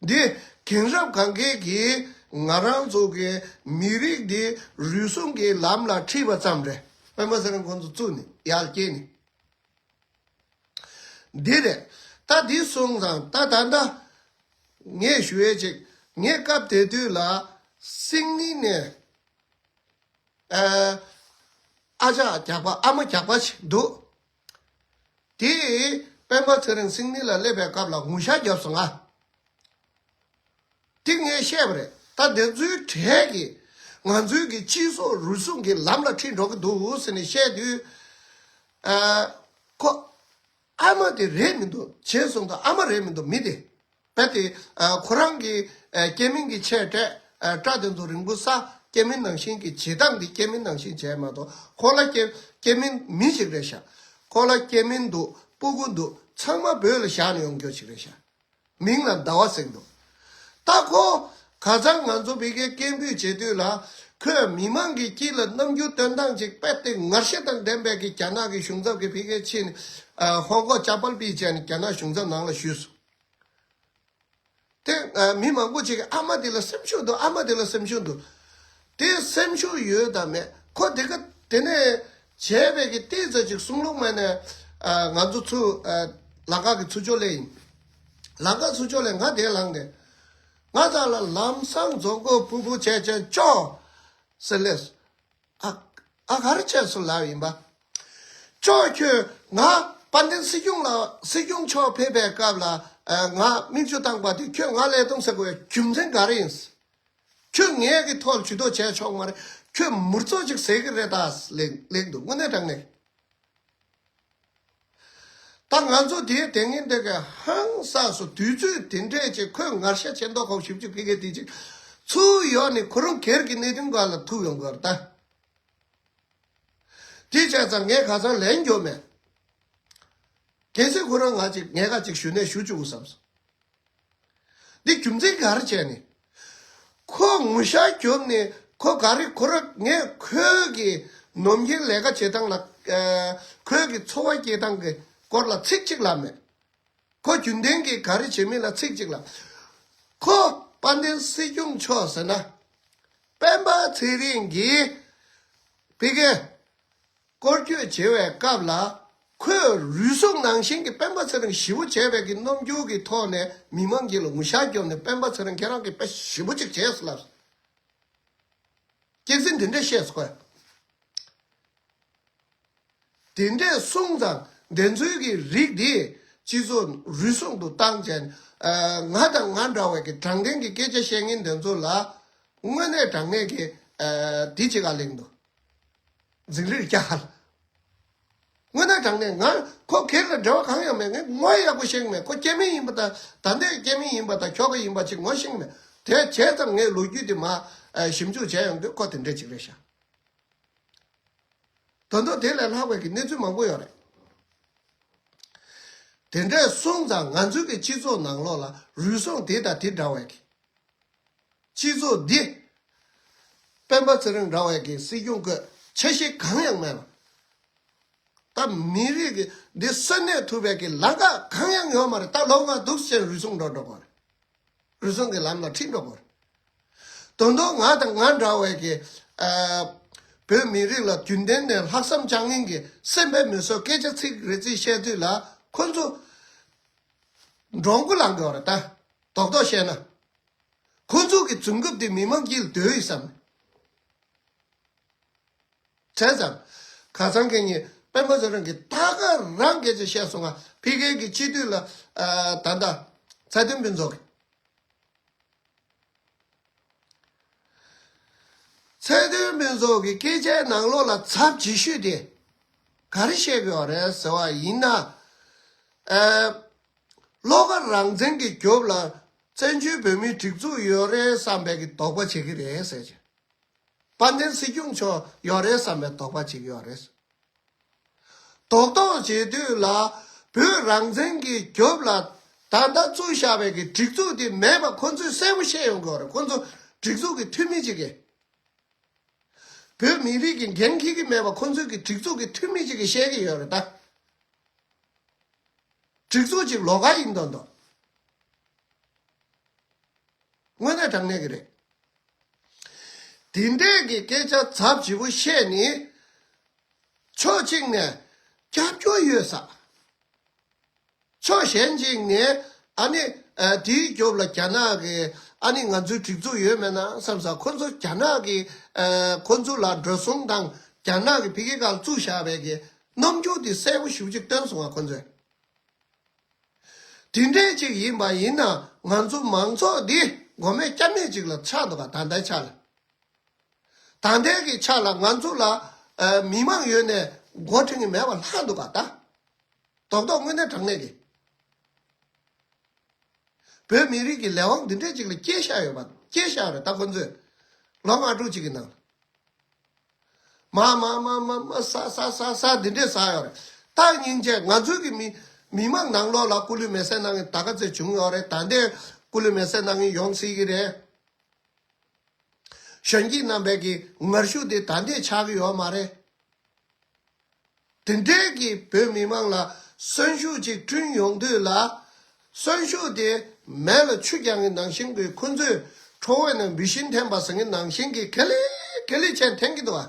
འདི་རྒན་རབས་གང་གས་ཀྱིས་ང་རང་ཚོ་གི་མི་རིགས་འདི་རུལ་སུངས་ཀྱི་ལམ་ལ་ཁྲིད་པ་ཙམ་རེད། སྤེན་པ་ཚེ་རིང་ཁོང་ཚོ་བཙུགས་ནས་ཡར་སྐྱེལ་ནས། འདི་རེད། ད་འདི་སོང་ཙང་ད་ད་ལྟ་ངས་ཞུ་ཡས་ཅིག། ངས་སྐབས་དེ་དུས་ལ་སིང་ནི་ནས་ཨ་ཨ་ཅག་རྒྱག་པ་ཨ་མ་རྒྱག་པ་ཞིག་འདུག། དེས་སྤེན་པ་ཚེ་རིང་སིང་ནི་ལ་སླེབས་པའི་སྐབས་ལ་ངུ་ཤག་བརྒྱབ་སོང་ང་། དེ་ངས་བཤད་པ་རེད། ད་དེ་ཚོའི་གྲས་ཀྱིས་ང་ཚོའི་གི་སྤྱི་ཚོགས་རུལ་སུངས་ཀྱི་ལམ་ལ་ཁྲིད་འགྲོ་གི་འདུག་ཟེར་ནས་བཤད་དུས། ཨ་ཁོ་ ཨ་མ་དེ་རེད་མི་འདུག་བྱས་སོང་ཙང་ཨ་མ་རེད་མི་འདུག་མི་དེ། རྦད་དེ་ཨ་ཁོ་རང་གི་ཨ་སྐྱེ་དམན་གྱི་ཆས་སྤྲས། ཨ་སྐྲ་དེ་ཚོ་རིང་པོ་བསྲ། སྐྱེ་དམན་ནང་བཞིན་གྱི་བྱེད་སྟངས་འདི་སྐྱེ་དམན་ནང་བཞིན་བྱས་མ་གཏོགས། ཁོ་ལ་སྐྱེ་སྐྱེ་དམན་མི་ཞིག་རེད་ཤག་ཁོ་ལ་སྐྱེ་དམན་འདུག་སྤུ་གུ་འདུག་ཚང་མ་བོད་ལ་བཞག་ནས་ཡོང་རྒྱུ་ཞིག་རེད་ཤག་མིང་ལ་ཟླ་བ་ཟེར་གྱི་འདུག་ད་ཁོ་ཁ་སང་ང་ཚོ་ཕ་གིར་སྐད་འབོད་བྱེད་དུས་ལ། ཁོས་མི་མང་གི་དཀྱིལ་ལ་རྣམ་འགྱུར་སྟོན་སྟངས་ཅིག་རྦད་དེ་ངར་ཤ་དང་ལྡན་པའི་གི་རྒྱ་ནག་གི་གཞུང་ཚབ་ཀྱི་ཕ་གིར་ཕྱིན། ཨ་ཧོང་ཀོང་ཅ་པལ་པི་བྱས་ནས་རྒྱ་ནག་གཞུང་ཚབ་ནང་ལ་ཞུས་སོང་། དེ་ཨ་མི་མང་པོ་ཅིག་གིས་ཨ་མ་དེ་ལ་སེམས་ཤུགས་འདུག་ཨ་མ་དེ་ལ་སེམས་ཤུགས་འདུག་དེ་སེམས་ཤུགས་ཡོད་དམ་མེད། ཁོ་དེ་ག་དེ་ནས་བྱས་པའི་གི་ཏོག་ཙམ་ཅིག་གསུང་ལུགས་མ་ནས། ཨ་ང་ཚོ་ཚུར་ཨ་ལམ་ཁ་གི་ཚུར་ཕྱོགས་ལ་ཡིན། ལམ་ཁ་ཚུར་ཕྱོགས་ལ་ང་དེ་ལངས་ཏེ། ང་ཚང་ལ་ལམ་སང་རྫོང་སྒོ་ཕུ་ཕུ་བྱས་བྱས་ཅོ་ཟེར་ལས། ཨ་ཨ་ག་རེ་བྱས་སོང་ལབ་ཡིན་པ། ཅོ་ཁྱོད་ང་དཔལ་ལྡན་སྲིད་སྐྱོང་ལ་སྲིད་སྐྱོང་མཆོག་ཕེབས་པའི་སྐབས་ལ་ཨ་ང་མིག་ཆུ་བཏང་པ་དེ་ཁྱོད་ང་ཀླད་སྟོང་ཟེར་དགོས་རྒྱུ་མཚན་ག་རེ་ཡིན། ཁྱོད་ངའི་གི་ཐོག་ཇུས་གཏོགས་བྱས་ཆོག་མ་རེད། ཁྱོད་མུར་ཚོགས་ཅིག་ཟེར་གི་རེད་ད་ལེགས་ལེགས་འདུག་དངོས་གནས་དྲང་གནས། ད་ང་ཚོ་དེའི་དེ་ངན་དེ་ག་ཧང་སངས་སོ། དུས་ཚོད་དེ་འདྲས་ཅིག་ཁོས་ངར་ཤ་ཆེ་མདོག་ཁ་པོ་ཞེ་པོ་ཅིག་ཕ་གིར་དེ་ཅིག་ཚུར་ཡོང་ནས་ཁོ་རང་སྒེར་གྱི་གནད་དོན་སྒང་ལ་ཐུག་ཡོང་གི་རེད་ད། དེ་བྱས་ཙང་ངས་ཁ་སང་ལན་རྒྱོབ་མེད། གལ་སྲིད་ཁོ་རང་ང་ཅིག་ངས་ཁ་ཅིག་ཞུ་ནས་ཞུ་བཅུག་གི་བསམ་སོང་། འདི་རྒྱུ་མཚན་ག་རེ་བྱས་ནས། ཁོ་ངུ་ཤ་རྒྱོབ་ནས་ཁོ་ག་རེ་ཁོ་ར་ངས་ཁོའི་གི་ནམ་རྒྱུན་ལས་ཀ་བྱེད་སྟངས་ལ་ཨ་ཁོའི་གི་འཚོ་བ་སྐྱེལ་སྟངས་ཀྱི་སྐོར་ལ་ཚིག་གཅིག་ལབ་མེད། ཁོ་རྒྱུན་ལྡན་གྱི་ག་རེ་བྱེད་མིན་ལ་ཚིག་གཅིག་ལབ། ཁོ་དཔལ་ལྡན་སྲིད་སྐྱོང་མཆོག་ཟེར་ན། སྤེན་པ་ཚེ་རིང་གིས་ཕ་གིར་སྐོར་སྐྱོད་བྱེད་པའི་སྐབས་ལ། ཁོས་རུལ་སུངས་ནང་བཞིན་གྱི་སྤེན་པ་ཚེ་རིང་ཞེ་པོ་བྱས་པའི་གི་རྣམ་འགྱུར་གྱི་ཐོག་ནས་མི་མང་གི་ལ་ངུ་ཤ་རྒྱོབ་ནས་སྤེན་པ་ཚེ་རིང་ཁྱེད་རང་གིས་དཔེ་ཞེ་པོ་ཅིག་བྱས་སོང་ལབ། སྐྱག་རྫུན་འདི་འདྲ་བཤད་སོང་ཁོས། དེ་འདྲས་སོང་ཙང་འདི་ཚོའི་གི་རིགས་འདི་སྤྱི་ཚོགས་རུལ་སུངས་དུ་བཏང་བྱས་ནས། ཨ་ང་དང་ང་འདྲ་བའི་གི་དྲང་བདེན་གྱི་སྐད་ཆ་བཤད་མཁན་འདི་ཚོ་ལ་དངོས་གནས་དྲང་གནས་ཀྱི་ཨ་འདི་ཅིག་ག་ལེན་འདུག་འཛིང་རེས་རྒྱག་ཧ་ལ། དངོས་གནས་དྲང་གནས་ང་ཁོ་སྒེར་ལ་འབྲེལ་བ་གང་ཡང་མེད། ངས་ངོ་ཡག་པོ་ཤེས་ཀྱི་མེད། ཁོ་སྐྱེ་དམན་ཡིན་པ་དང་ད་ལྟའི་སྐྱེ་དམན་ཡིན་པ་དང་ཁྱོ་ག་ཡིན་པ་ཅིག་ངོ་ཤེས་ཀྱི་མེད། དེ་བྱས་ཙང་ངས་ལོ་རྒྱུས་དེ་མ་ཨ་ཞིབ་འཇུག་བྱས་ཡོང་དུས་ཁོ་དེ་འདྲས་ཅིག་རེད་ཤག་ད་དུང་དེ་ལས་ལྷག་པའི་གི་གནས་ཚུལ་མང་པོ་ཡོད་རེད། དེ་འདྲས་སོང་ཙང་ང་ཚོའི་གི་སྤྱི་ཚོགས་ནང་ལོགས་ལ་རུལ་སུངས་དེ་དང་དེ་འདྲ་བའི་གི་སྤྱི་ཚོགས་འདི་སྤེན་པ་ཚེ་རིང་འདྲ་བའི་གི་སྲིད་སྐྱོང་སྐོས་ཆ་ཤས་གང་ཡང་མེད་པ། ད་མི་རིགས་ཀྱི་འདི་གསོན་གནས་ཐུབ་པའི་གི་ལམ་ཁ་གང་ཡང་ཡོད་མ་རེད། ད་ལོ་ལྔ་འདུག་ཟེར་རུལ་སུངས་འགྲོ་འགྲོ་གི་རེད། རུལ་སུངས་ཀྱི་ལམ་ལ་ཁྲིད་འགྲོ་གི་རེད། དོན་དུ་ང་དང་ང་འདྲ་བའི་གི་ཨ་བོད་མི་རིགས་ལ་རྒྱུན་ལྡན་ནས་ལྷག་བསམ་བཅངས་མཁན་གྱི་སེམས་པའི་མི་སོགས་སྐད་ཆ་ཚིག་རེ་ཚིག་བཤད་དུས་ལ་ཁོ་ཚོ་འདྲོང་པོ་ལངས་གི་རེད། ད་རྡོག་རྡོག་བཤད་ན་ཁོ་ཚོ་གི་རྫུན་རྐུབ་དེ་མི་མང་དཀྱིལ་སྡོད་ཡོད་བསམ། བྱས་ཙང་། ཁ་སང་ཁེ་ཉིན་སྤེན་པ་ཚེ་རིང་གིས་ད་ག་རང་སྐད་ཆ་བཤད་སོང་ང་། ཕ་གི་གི་སྤྱི་འཐུས་ལ་ཨ་ད་ལྟ་ཚེ་བརྟན་ཕུན་ཚོགས་ཀྱིས། ཚེ་བརྟན་ཕུན་ཚོགས་ཀྱི་སྐད་ཆའི་ནང་ལོགས་ལ་ཚབས་ཆེ་ཤོས་དེ་ག་རེ་བཤད་ཀྱི་ཡོད་རེད་ཟེར་བ་ཡིན་ན། ཨ་བློ་དགའ་རང་བཙན་གྱི་རྒྱབ་ལ་བཙན་བྱོལ་བོད་མིའི་སྒྲིག་འཛུགས་ཡོད་རེད་བསམ་པའི་གི་དོགས་པ་བྱེད་ཀྱི་རེད་ཟེར་གྱི། དཔལ་ལྡན་སྲིད་སྐྱོང་མཆོག་ཡོད་རེད་བསམ་པའི་དོགས་པ་ཅིག་ཡོད་རེད། རྡོག་རྡོག་བྱེད་དུས་ལ་བོད་རང་བཙན་གྱི་རྒྱབ་ལ་ད་ལྟ་བཙུགས་བཞག་པའི་གི་སྒྲིག་འཛུགས་དེ་མེད་པ་ཁོ་ཚོས་གསལ་པོ་བཤད་ཡོང་གི་ཡོད་རེད། ཁོ་ཚོ་སྒྲིག་འཛུགས་ཀྱི་འཐུས་མི་ཅིག་གིས་བོད་མི་རིགས་ཀྱི་འགན་འཁྱེར་གྱི་མེད་པ་ཁོ་ཚོས་ཀྱི་སྒྲིག་འཛུགས་ཀྱི་འཐུས་མི་ཅིག་གིས་བཤད་ཀྱི་ཡོད་རེད་ད། སྒྲིག་འཛུགས་ཅིག་ལོགས་ཀ་ཡིན་མདོག་མདོག་དངོས་གནས་དྲང་གནས་ཀྱི་རེད། དེ་འདྲས་ཀྱི་སྐད་ཆ་ཚབས་ཆེ་པོ་བཤད་ནི། ཕྱོགས་གཅིག་ནས་སྐྱབས་བཅོལ་ཡོད་ས། ཕྱོགས་གཞན་གཅིག་ནས་ཨ་ནི་ཨ་དེའི་རྒྱབ་ལ་རྒྱ་ནག་གི་ཨ་ནི་ང་ཚོའི་སྒྲིག་འཛུགས་ཡོད་མེད་ན་བསམ་ས། ཁོ་ཚོ་རྒྱ་ནག་གི་ཨ་ཁོ་ཚོ་ལ་འགྲོ་སོང་དང་རྒྱ་ནག་གི་ཕ་གི་སྒང་བཙུགས་བཞག་པའི་གི་རྣམ་འགྱུར་དེ་གསལ་པོ་ཞེ་པོ་ཅིག་སྟོན་སོང་ང་ཁོ་ཚོས། དེ་འདྲས་ཅིག་ཡིན་པ་ཡིན་ན་ང་ཚོ་མང་ཚོགས་འདི་མགོ་མེད་སྐྱ་མེད་ཅིག་ལ་ཆགས་འདུག་ག་ད་ལྟའི་ཆ་ལ། ད་ལྟའི་གི་ཆ་ལ་ང་ཚོ་ལ་ཨ་མི་མང་ཡོད་ནས་མགོ་ཁྲིད་ཀྱི་མེད་པ་ལྷག་འདུག་ག་ད། རྡོག་རྡོག་དངོས་གནས་དྲང་གནས་ཀྱི། བོད་མི་རིགས་ཀྱི་ལས་དབང་འདི་འདྲས་ཅིག་ལ་སྐྱེས་བཞག་ཡོད་པ། སྐྱེས་བཞག་རེད་ད་ཁོ་ཚོས། ལོ་ལྔ་དྲུག་ཅིག་གི་ནང་ལ། མ་མ་མ་མ་མ་ས་ས་ས་ས་འདི་འདྲས་ཟ་ཡོད་རེད། ད་སྙིང་རྗེ་ང་ཚོའི་གི་མི་མི་མང་ནང་ལོགས་ལ་སྐུ་ལུས་མེ་སྲེག་གནང་མཁན་ད་ག་ཚོད་བྱུང་ཡོད་རེད། ད་ལྟའི་སྐུ་ལུས་མེ་སྲེག་གནང་མཁན་ཡོང་སྲིད་ཀྱི་རེད། གཞོན་སྐྱེས་རྣམ་པའི་གི་ངར་ཤུགས་དེ་ད་ལྟའི་ཆགས་ཀྱི་ཡོད་མ་རེད། དེ་འདྲའི་གི་བོད་མི་མང་ལ་གསོན་ཤུགས་ཅིག་བསྐྲུན་ཡོང་དུས་ལ། གསོན་ཤུགས་དེ་མེ་ལ་ཆུ་རྒྱག་མཁན་ནང་བཞིན་གྱི་ཁོ་ཚོས་ཁྲོ་བོའི་ནང་འབུད་ཤིང་འཐེན་པ་ཟེར་མཁན་ནང་བཞིན་གྱི་ག་ལེ་ག་ལེ་བྱས་འཐེན་གྱི་འདུག་བ།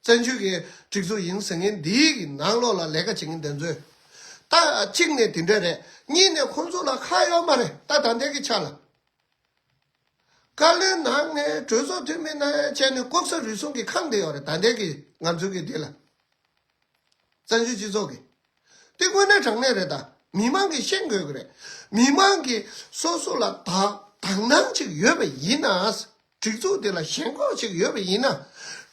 བཙན་བྱོལ་གྱི་སྒྲིག་འཛུགས་ཡིན་ཟེར་མཁན་འདིའི་གི་ནང་ལོགས་ལ་ལས་ཀ་བྱེད་མཁན་དེ་ཚོས། ད་གཅིག་ནས་དེ་འདྲ་རེད། གཉིས་ནས་ཁོ་ཚོ་ལ་ཁག་ཡོད་མ་རེད་ད་ད་ལྟའི་གི་ཆ་ལ། བཀའ་བློན་ནང་ནས་གྲོས་ཚོགས་འཐུས་མི་ནང་བྱས་ནས་ལྐོག་ཟ་རུལ་སུངས་ཀྱི་ཁང་དེ་ཡོད་རེད་ད་ལྟའི་གི་ང་ཚོའི་གི་དེ་ལ། བཙན་བྱོལ་སྤྱི་ཚོགས་ཀྱི། དེ་དངོས་གནས་དྲང་གནས་རེད་ད། མི་མང་གིས་ཤེས་དགོས་ཀྱི་རེད། མི་མང་གིས་སོ་སོ་ལ་དག་དག་སྣང་ཅིག་ཡོད་པ་ཡིན་ན། སྒྲིག་འཛུགས་དེ་ལ་ཞེན་ཁོག་ཅིག་ཡོད་པ་ཡིན་ན།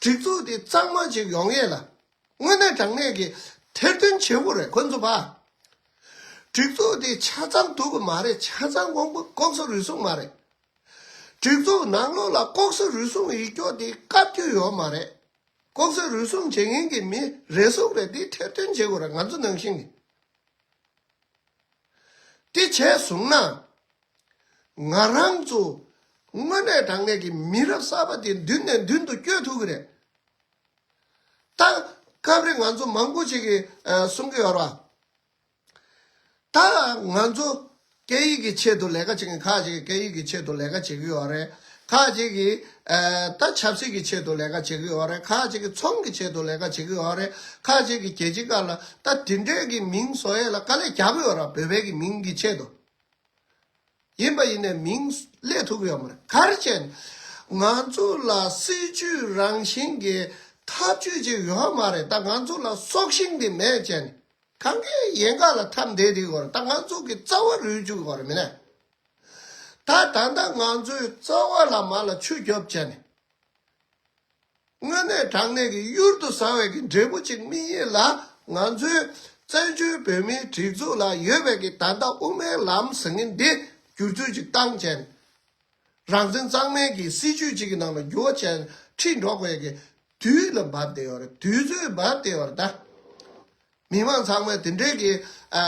སྒྲིག་འཛུགས་དེ་གཙང་མ་ཅིག་ཡོང་ཡས་ལ། དངོས་གནས་དྲང་གནས་ཀྱི་ཐེར་འདོན་བྱེད་དགོས་རེད་ཁོ་ཚོ་ཕ། སྒྲིག་འཛུགས་དེ་ཆ་ཚང་སྡུག་གི་མ་རེད། ཆ་ཚང་དགོངས་པ་ལྐོག་ཟ་རུལ་སུངས་མ་རེད། སྒྲིག་འཛུགས་ནང་ལོགས་ལ་ལྐོག་ཟ་རུལ་སུངས་ཡིག་སྐྱོགས་དེ་བཀབ་རྒྱུ་ཡོད་མ་རེད། ལྐོག་ཟ་རུལ་སུངས་བྱེད་མཁན་གྱི་མི་རེ་ཟུང་རེ་དེ་ཐེར་འདོན་བྱེད་དགོས་རེད་ང་ཚོ་ནང་བཞིན་གྱི། དེ་བྱས་སོང་ན། ང་རང་ཚོ་དངོས་གནས་དྲང་གནས་ཀྱི་མི་རབས་གསར་པ་དེ་མདུན་ནས་མདུན་དུ་བསྐྱོད་ཐུབ་ཀྱི་རེད། ད་སྐབས་རེ་ང་ཚོ་མང་པོ་ཅིག་གིས་ཨ་གསུང་གི་ཡོད་རེད་བ། ད་ང་ཚོ་སྐད་ཡིག་གི་ཆེད་དུ་ལས་ཀ་བྱེད་མཁན་ཁག་ཅིག་གིས་སྐད་ཡིག་གི་ཆེད་དུ་ལས་ཀ་བྱེད་ཀྱི་ཡོད་རེད། ཁག་ཅིག་གིས་ཨ་ད་ཆབ་སྲིད་ཀྱི་ཆེད་དུ་ལས་ཀ་བྱེད་ཀྱི་ཡོད་རེད། ཁག་ཅིག་གིས་ཚོང་གི་ཆེད་དུ་ལས་ཀ་བྱེད་ཀྱི་ཡོད་རེད། ཁག་ཅིག་གིས་རྒྱལ་སྤྱི་ཁག་ལ་ད་དེ་འདྲའི་གི་མིང་བཟོ་ཡས་ལ་དཀའ་ལས་རྒྱག་གི་ཡོད་རེད། བོད་པའི་གི་མིང་གི་ཆེད་དུ། ཡིན་པ་ཡིན་ནའི་མིང་སླེབས་ཐུབ་ཀྱི་ཡོད་མ་རེད། ག་རེ་བྱས་ནས་ང་ཚོ་ལ་སྲིད་ཇུས་རང་བཞིན་གྱི་ཐབས་ཇུས་ཅིག་ཡོད་མ་རེད། ད་ང་ཚོ་ལ་སྲོག་ཤིང་དེ་མེད་བྱས་ནས་གང་གའི་ཡན་ག་ལ་འཐམས་བསྡད་དེ་ཡོད་རེད། ད་ང་ཚོ་གི་རྩ་བ་རུལ་བཅུག་གི་ཡོད་རེད་མིན་ན། ད་ད་ལྟ་ང་ཚོའི་རྩ་བ་ལ་མར་ལ་ཆུ་རྒྱོབ་བྱས་ནས། དངོས་གནས་དྲང་གནས་ཀྱི་གཡུར་དུ་ཟ་བའི་གི་འབྲས་བུ་ཅིག་སྨིན་ཡས་ལ་ང་ཚོའི་བཙན་བྱོལ་བོད་མིའི་སྒྲིག་འཛུགས་ལ་ཡོད་པའི་གི་ད་ལྟ་དབུ་མའི་ལམ་ཟེར་མཁན་འདི་བསྒྱུར་བཅོས་ཅིག་བཏང་བྱས་ནས། རང་བཙན་གཙང་མའི་གི་སྲིད་ཇུས་ཅིག་གི་ནང་ལ་འགྱུར་བ་བྱས་ནས་ཁྲིད་འགྲོ་དགོས་ཀྱི་དུས་ལ་བབས་བསྡད་ཡོད་རེད། དུས་ཚོད་བབས་བསྡད་ཡོད་རེད་ད། མི་མང་ཚང་མས་དེ་འདྲའི་གི་ཨ་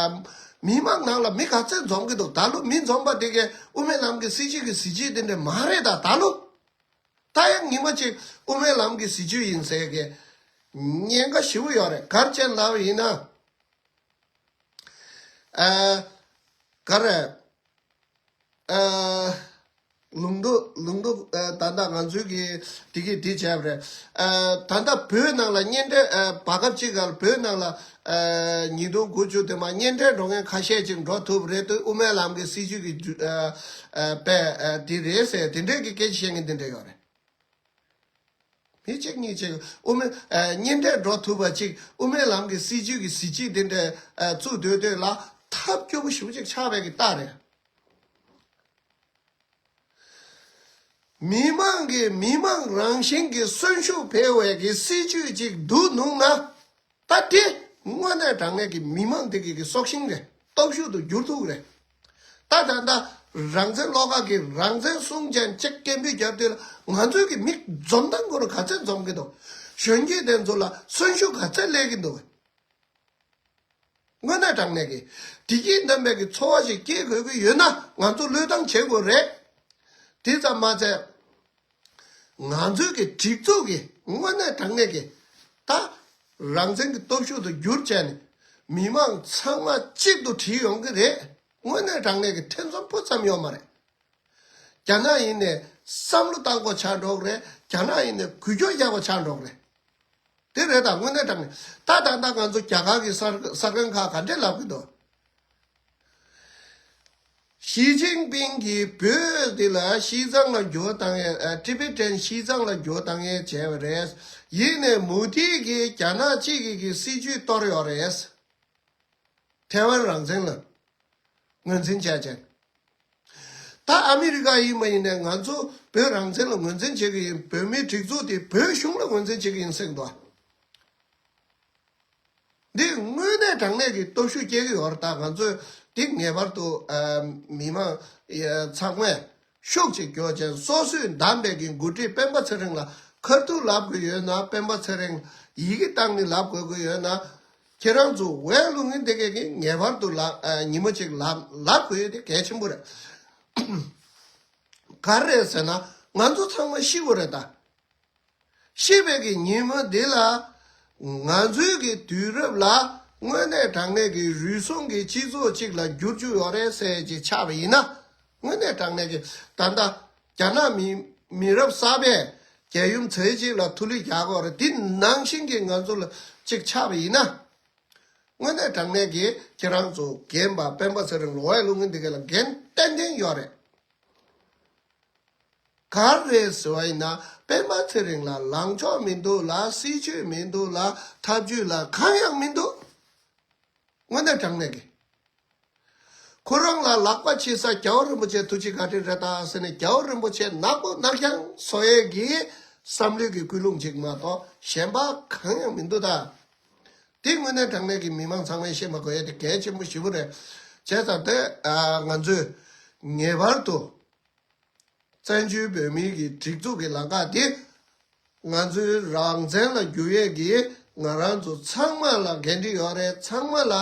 མི་མང་ནང་ལ་མི་ག་ཚད་འཛོམས་ཀྱི་འདུག་ད་ལོ་མི་འཛོམས་པ་དེ་གའི་དབུ་མའི་ལམ་གི་སྲིད་ཇུས་ཀྱི་གཟི་བརྗིད་དེ་འདྲ་མ་རེད་ད་ད་ལོ། ད་ཡང་ཉི་མ་གཅིག་དབུ་མའི་ལམ་གྱི་གཟི་བརྗིད་ཡིན་ཟེར་གི་ཉེན་ཁ་ཞེ་པོ་ཡོད་རེད། ག་རེ་བྱས་ལབ་ཡིན་ན། ཨ་ག་རེ། ཨ་ལུང་རྟོགས་ལུང་རྟོགས་ཨ་ད་ལྟ་ང་ཚོའི་གི་དེ་གི་དེ་བྱས་པ་རེད། ཨ་ད་ལྟ་བོད་ནང་ལ་གཉེན་འཕྲད་ཨ་བར་སྐབས་གཅིག་ག་ལ་བོད་ནང་ལ་ཨ་ཉིས་སྟོང་དགུ་བཅུ་དེ་མ་གཉེན་འཕྲད་འགྲོ་མཁན་ཁ་ཤས་ཅིག་འགྲོ་ཐུབ་རེད་དུས་དབུ་མའི་ལམ་གྱི་སྲིད་ཇུས་ཀྱི་ཨ་ཨ་པས་ཨ་དེ་རེད་ཟེར་དེ་འདྲས་ཀྱི་སྐད་ཆ་བཤད་མཁན་དེ་འདྲས་ཡོད་རེད། མི་གཅིག་གཉིས་གཅིག་དབུ་མའི་ཨ་གཉེན་འཕྲད་འགྲོ་ཐུབ་པ་གཅིག་དབུ་མའི་ལམ་གྱི་སྲིད་ཇུས་ཀྱི་གཟི་བརྗིད་དེ་འདྲ་ཨ་བཙུགས་སྡོད་སྡོད་ལ་ཐབས་སྐྱོ་པོ་ཞེ་པོ་ཅིག་ཆགས་པའི་གི་རྟགས་རེད། མི་མང་གིས་མི་མང་རང་བཞིན་གྱི་གསོན་ཤུགས་འཕེལ་བའི་གི་སྲིད་ཇུས་ཅིག་བསྡུ་ནུས་ན། ད་དེ་དངོས་གནས་དྲང་གནས་ཀྱི་མི་མང་དེ་གི་གི་སྲོག་ཤིང་རེད། སྟོབས་ཤུགས་དུ་འགྱུར་ཐུབ་རེད། ད་ད་ལྟ་རང་བཙན་བློ་དགའ་གི་རང་བཙན་སྲུང་བྱས་ཅིག་སྐད་འབོད་རྒྱབ་དུས་ལ་ང་ཚོའི་གི་མི་འཛོམས་སྟངས་སྐོར་ག་ཚད་འཛོམས་ཀྱི་འདུག་གཞོན་སྐྱེས་དེ་ཚོ་ལ་གསོན་ཤུགས་ག་ཚད་སླེབས་ཀྱི་འདུག་དངོས་གནས་དྲང་གནས་ཀྱི་བདེ་སྐྱིད་ལྡན་པའི་གི་འཚོ་བ་ཞིག་སྐྱེལ་དགོས་ཀྱི་ཡོད་ན་ང་ཚོ་བློས་བཏང་བྱེད་དགོས་རེད། དེ་ཙམ་མ་ཚད། ང་ཚོའི་གི་སྒྲིག་འཛུགས་ཀྱི་དངོས་གནས་དྲང་གནས་ཀྱི་ད་རང་བཙན་གྱི་སྟོབས་ཤུགས་དུ་འགྱུར་བྱས་ནས་མི་མང་ཚང་མ་གཅིག་ཏུ་བསྒྲིལ་ཡོང་གི་རེད། དངོས་གནས་དྲང་གནས་ཀྱི་ཐེ་ཚོམ་སྤུ་ཙམ་ཡོད་མ་རེད། རྒྱ་ནག་ཡིན་ནས་བསམ་བློ་བཏང་དགོས་ཆགས་འགྲོ་གི་རེད། རྒྱ་ནག་ཡིན་ནས་འགུལ་སྐྱོད་རྒྱག་དགོས་ཆགས་འགྲོ་གི་རེད། དེ་རེད་ད་དངོས་གནས་དྲང་གནས་ད་ད་ལྟ་ང་ཚོ་རྒྱ་གར་གྱི་གསར་གསར་ཁང་ཁག་ག་འདྲས་ལབ་གི་འདུག་ཞི་ཅིན་ཕིང་གིས་བོད་འདི་ལ་ཤིས་ཙང་ལ་འགྱུར་བ་བཏང་ཡས་ཨ་ཊི་བེ་ཊན་ཤིས་ཙང་ལ་འགྱུར་བ་བཏང་ཡས་བྱས་པ་རེད། ཡིན་ནས་མོ་དི་གིས་རྒྱ་ནག་གཅིག་གི་གི་སྲིད་ཇུས་གཏོར་ཡོད་རེད། ཐའེ་ཝན་རང་བཙན་ལ་ངོས་འཛིན་བྱས་བྱས། ད་ཨ་མི་རི་ཀ་ཡིན་པ་ཡིན་ནས་ང་ཚོ་བོད་རང་བཙན་ལ་ངོས་འཛིན་བྱེད་ཀྱི་ཡིན། བོད་མིའི་སྒྲིག་འཛུགས་དེ་བོད་གཞུང་ལ་ངོས་འཛིན་བྱེད་ཀྱི་ཡིན་ཟེར་གྱི་འདུག་འདི་དངོས་གནས་དྲང་གནས་ཀྱི་སྟོབས་ཤུགས་སྐྱེ་གི་ཡོད་རེད། ད་ང་ཚོས་འདི་ངེས་པར་དུ་ཨ་མི་མང་ཨ་ཚང་མས་ཤུགས་ཅིག་རྒྱོབ་བྱས། སོ་སོས་བདམས་པའི་གི་འགོ་ཁྲིད་སྤེན་པ་ཚེ་རིང་ལ་ཁ་ཐུག་ལབ་དགོས་ཡོད་ན། སྤེན་པ་ཚེ་རིང་ཡི་གེ་བཏང་ནས་ལབ་དགོས་ཀྱི་ཡོད་ན། ཁྱེད་རང་ཚོ་འོས་བླུག་མཁན་དེ་གས་ཀྱིས་ངེས་པར་དུ་ལབ་ཨ་ཉིན་མོ་གཅིག་ལབ་ལབ་དགོས་ཡོད། དེ་གལ་ཆེན་པོ་རེད། ག་རེ་རེད་ཟེར་ན། ང་ཚོ་ཚང་མ་ཤི་དགོས་རེད་ད། ཤི་བའི་གི་ཉིན་མོ་འདི་ལ་ང་ཚོའི་གི་དུས་རབས་ལ་དངོས་གནས་དྲང་གནས་ཀྱི་རུལ་སུངས་ཀྱི་སྤྱི་ཚོགས་གཅིག་ལ་འགྱུར་རྒྱུ་ཡོད་རེད་ཟེར་ཅིག་ཆགས་པ་ཡིན་ན། དངོས་གནས་དྲང་གནས་ཀྱི་ད་ལྟ་རྒྱ་ནག་མི་མི་རབས་གསར་པས་རྒྱལ་ཡུམ་ཚེ་གཅིག་ལ་ཐུགས་ལི་རྒྱག་དགོས་རེད། འདི་ནང་བཞིན་གྱི་ང་ཚོ་ལ་གཅིག་ཆགས་པ་ཡིན་ན། དངོས་གནས་དྲང་གནས་ཀྱི་ཁྱེད་རང་ཚོ་རྒན་པ་སྤེན་པ་ཚེ་རིང་ལ་འོས་བླུག་མཁན་འདི་ག་ལ་འགན་ཏན་ཏན་ཡོད་རེད། ག་རེ་རེད་ཟེར་བ་ཡིན་ན། སྤེན་པ་ཚེ་རིང་ལ་ལངས་ཕྱོགས་མི་འདུག་ལ། སྲིད་ཇུས་མི་འདུག་ལ། ཐབས་ཇུས་ལ་གང་ཡང་མི་འདུག། དངོས་གནས་དྲང་གནས་ཀྱི། ཁོ་རང་ལ་ལག་པ་ཕྱིས་ས་རྒྱལ་བ་རིན་པོ་ཆེ་ཐུགས་རྗེ་བཀའ་དྲིན་རེད་ད་ཟེར་ནས་རྒྱལ་བ་རིན་པོ་ཆེ་ནག་པོ་ནག་རྐྱང་བཟོ་ཡས་ཀྱི་བསམ་བློའི་གི་ཀུན་སློང་ཅིག་མ་གཏོགས་གཞན་པ་གང་ཡང་མི་འདུག་ད། དེ་དངོས་གནས་དྲང་གནས་ཀྱི་མི་མང་ཚང་མས་ཤེས་པ་དགོས་ཡས་དེ་གལ་ཆེན་པོ་ཞེ་པོ་རེད། བྱས་ཙང་དེ་ཨ་ང་ཚོས་ངེས་པར་དུ་བཙན་བྱོལ་བོད་མིའི་གི་སྒྲིག་འཛུགས་ཀྱི་ལམ་ཁ་དེ་ང་ཚོའི་རང་བཙན་ལ་བསྒྱུར་ཡས་ཀྱི་ང་རང་ཚོ་ཚང་མ་ལ་འགན་འཁྲི་ཡོད་རེད། ཚང་མ་ལ་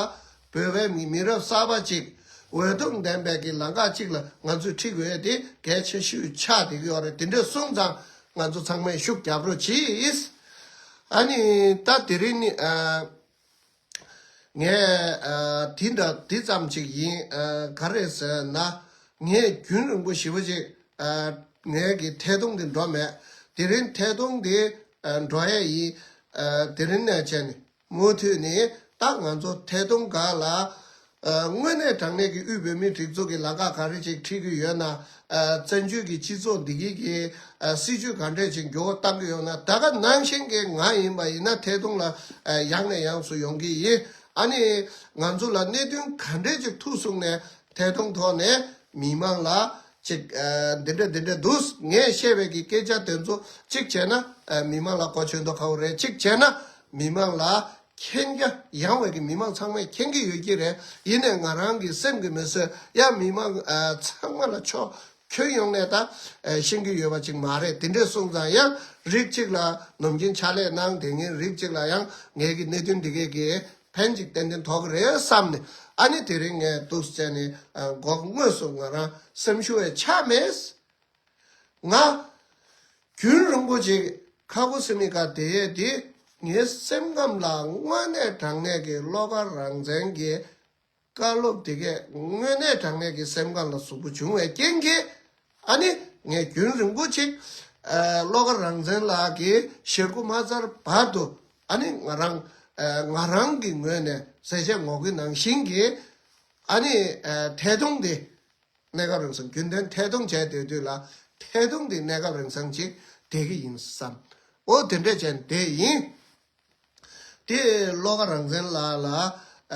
བོད་པའི་མི་མི་རབས་གསར་པ་གཅིག་འོས་སྟོབས་ལྡན་པའི་གི་ལམ་ཁ་གཅིག་ལ་ང་ཚོས་ཁྲིད་དགོས་ཡས་དེ་གལ་ཆེ་ཤོས་ཆགས་བསྡད་ཀྱི་ཡོད་རེད། དེ་འདྲ་སོང་ཙང་ང་ཚོ་ཚང་མས་ཤུགས་རྒྱབ་རོགས་གྱིས། ཨ་ནི་ད་དེ་རིང་ནི་ཨ། ངས་ཨ་དེ་འདྲ་དེ་ཙམ་ཅིག་ཡིན། ཨ་ག་རེ་ཟེར་ན། ངས་རྒྱུན་རིང་པོ་ཞེ་པོ་ཅིག་ཨ་ངའི་གི་ཐད་གཏོང་འདི་འགྲོ་མེད། དེ་རིང་ཐད་གཏོང་འདི་ཨ་འགྲོ་ཡས་ཡིན། ཨ་དེ་རིང་ནས་བྱས་ནས་མུ་མཐུད་ནས་ད་ང་ཚོ་ཐད་གཏོང་སྒང་ལ་ཨ་དངོས་གནས་དྲང་གནས་ཀྱི་དབུས་བོད་མིའི་སྒྲིག་འཛུགས་ཀྱི་ལམ་ཁ་ག་རེ་ཅིག་ཁྲིད་ཀྱི་ཡོད་ན། ཨ་བཙན་བྱོལ་གྱི་སྤྱི་ཚོགས་འདི་གི་གི་ཨ་སྲིད་ཇུས་ག་འདྲས་ཅིག་འགྱུར་བ་གཏང་གི་ཡོད་ན། ད་ག་ནང་བཞིན་གྱི་ང་ཡིན་པ་ཡིན་ན་ཐད་གཏོང་ལ་ཨ་ཡང་ནས་ཡང་དུ་ཡོང་གི་ཡིན། ཨ་ནི་ང་ཚོ་ལ་གནད་དོན་ག་འདྲས་ཅིག་ཐུག་སོང་ནས་ཐད་གཏོང་ཐོག་ནས་མི་མང་ལ་ཅིག་ཨ་འདི་འདྲ་འདི་འདྲ་འདུག། ངས་བཤད་པའི་གི་སྐད་ཆ་དེ་ཚོ་གཅིག་བྱས་ན་ཨ་མི་མང་ལ་གོ་ཆོད་མདོག་ཁ་པོ་རེད། གཅིག་བྱས་ན་མི་མང་ལ་མཁྱེན་རྒྱ་ཡངས་པའི་གི་མི་མང་ཚང་མས་མཁྱེན་གྱི་ཡོད་ཀྱི་རེད། ཡིན་ནའི་ང་རང་གི་སེམས་ཀྱི་མི་བཟོད་ཡ། མི་མང་ཨ་ཚང་མ་ལ་ཕྱོགས་ཁྱོན་ཡོངས་ནས་ད་ཨ་ཤེས་ཀྱི་ཡོད་པ་ཅིག་མ་རེད། དེ་འདྲས་སོང་ཙང་ཡང་རིགས་གཅིག་ལ་ནམ་རྒྱུན་ཕྱག་ལས་གནང་བསྡད་མཁན་རིགས་གཅིག་ལ་ཡང་ངའི་གི་གནད་དོན་འདི་གས་ཀྱི་ཕན་ཅིག་ཏན་ཏན་ཐོགས་ཀྱི་རེད་བསམ་ནས། ཨ་ནི་དེ་རིང་ངས་འདུག་སེ་བྱས་ནས་ཨ་མགོ་དངོས་སུ་ང་རང་སེམས་ཤུགས་ཆག་མེད། ང་རྒྱུན་རིང་པོ་ཅིག་ཁ་ཁུ་སིམ་མེ་ག་བསྡད་ཡས་དེ་ངའི་སེམས་ཁམས་ལ་དངོས་གནས་དྲང་གནས་ཀྱི་བློ་དགའ་རང་བཙན་གྱི་བཀའ་སློབ་དེ་གས་དངོས་གནས་དྲང་གནས་ཀྱི་སེམས་ཁམས་ལ་ཟུག་པོ་བྱུང་བའི་རྐྱེན་གྱིས། ཨ་ནི་ངས་རྒྱུན་རིང་པོ་ཅིག་ཨ་བློ་དགའ་རང་བཙན་ལགས་ཀྱི་ཞལ་སྐུ་མ་ཚར་བར་དུ་ཨ་ནི་ང་རང་ཨ་ང་རང་གི་ངོས་ནས་ཟས་བཅད་ངོ་རྒོལ་ནང་བཞིན་གྱི་ཨ་ནི་ཨ་ཐད་གཏོང་དེ་གནས་སྐབས་རིང་སང་རྒྱུན་ལྡན་ཐད་གཏོང་བྱས་བསྡད་དུས་ལ་ཐད་གཏོང་དེ་གནས་སྐབས་རིང་སང་ཅིག་བསྡད་ཀྱི་ཡིན་བསམ། འོ་དེ་འདྲས་བྱས་བསྡད་ཡིན། དེ་བློ་དགའ་རང་བཙན་ལགས་ལ་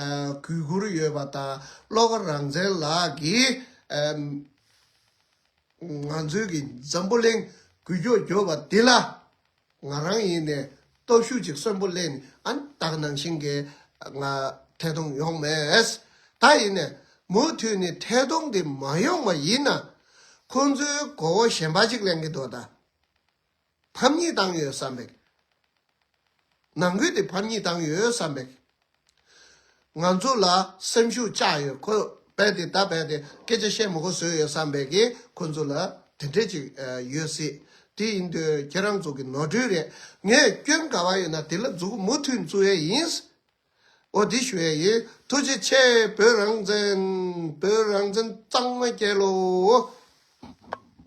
ཨ་གུས་བཀུར་ཡོད་པ་དང་། བློ་དགའ་རང་བཙན་ལགས་ཀྱིས་ཨ་ང་ཚོའི་གི་འཛམ་བུ་གླིང་འགུལ་སྐྱོད་བརྒྱབ་པ་འདི་ལ་ང་རང་ཡིན་ནས་སྟོབས་ཤུགས་ཅིག་གསོན་པོ་སླེབས་ནས། ཨ་ནི་ད་ག་ནང་བཞིན་གྱི་ང་ཐད་གཏོང་ཡོང་མེད། ད་ཡིན་ནས་མུ་མཐུད་ནས་ཐད་གཏོང་འདི་མ་ཡོང་བ་ཡིན་ན་ཁོང་ཚོའི་མགོ་བོ་གཞན་པ་ཅིག་ལེན་གྱི་འདུག་ད། ཕམ་ཉེས་བཏང་ཡོད་བསམ་པའི། ནང་ཁུལ་དེ་ཕམ་ཉེས་བཏང་ཡོད་བསམ་པའི། ང་ཚོ་ལ་སེམས་ཤུགས་བཅག་ཡོད། ཁོ་རྦད་དེ་ད་རྦད་དེ་སྐད་ཆ་བཤད་མི་དགོས་བཟོས་ཡོད་བསམ་པའི་གི་ཁོ་ཚོ་ལ་དེ་འདྲས་ཅིག་ཡོད་སྲིད། དེ་ཡིན་དུས་ཁྱེད་རང་ཚོ་གི་ནོར་འཁྲུལ་རེད། ངས་སྐྱོན་ག་བ་ཡོད་ན་དེ་ལ་མཛུབ་གུ་མུ་མཐུད་འཛུགས་ཡས་ཡིན། འོ་འདི་ཞུ་ཡས་ཡིན། ཐུགས་རྗེ་ཆེ། བོད་རང་བཙན། བོད་རང་བཙན་གཙང་མ་རྒྱལ་ལོ།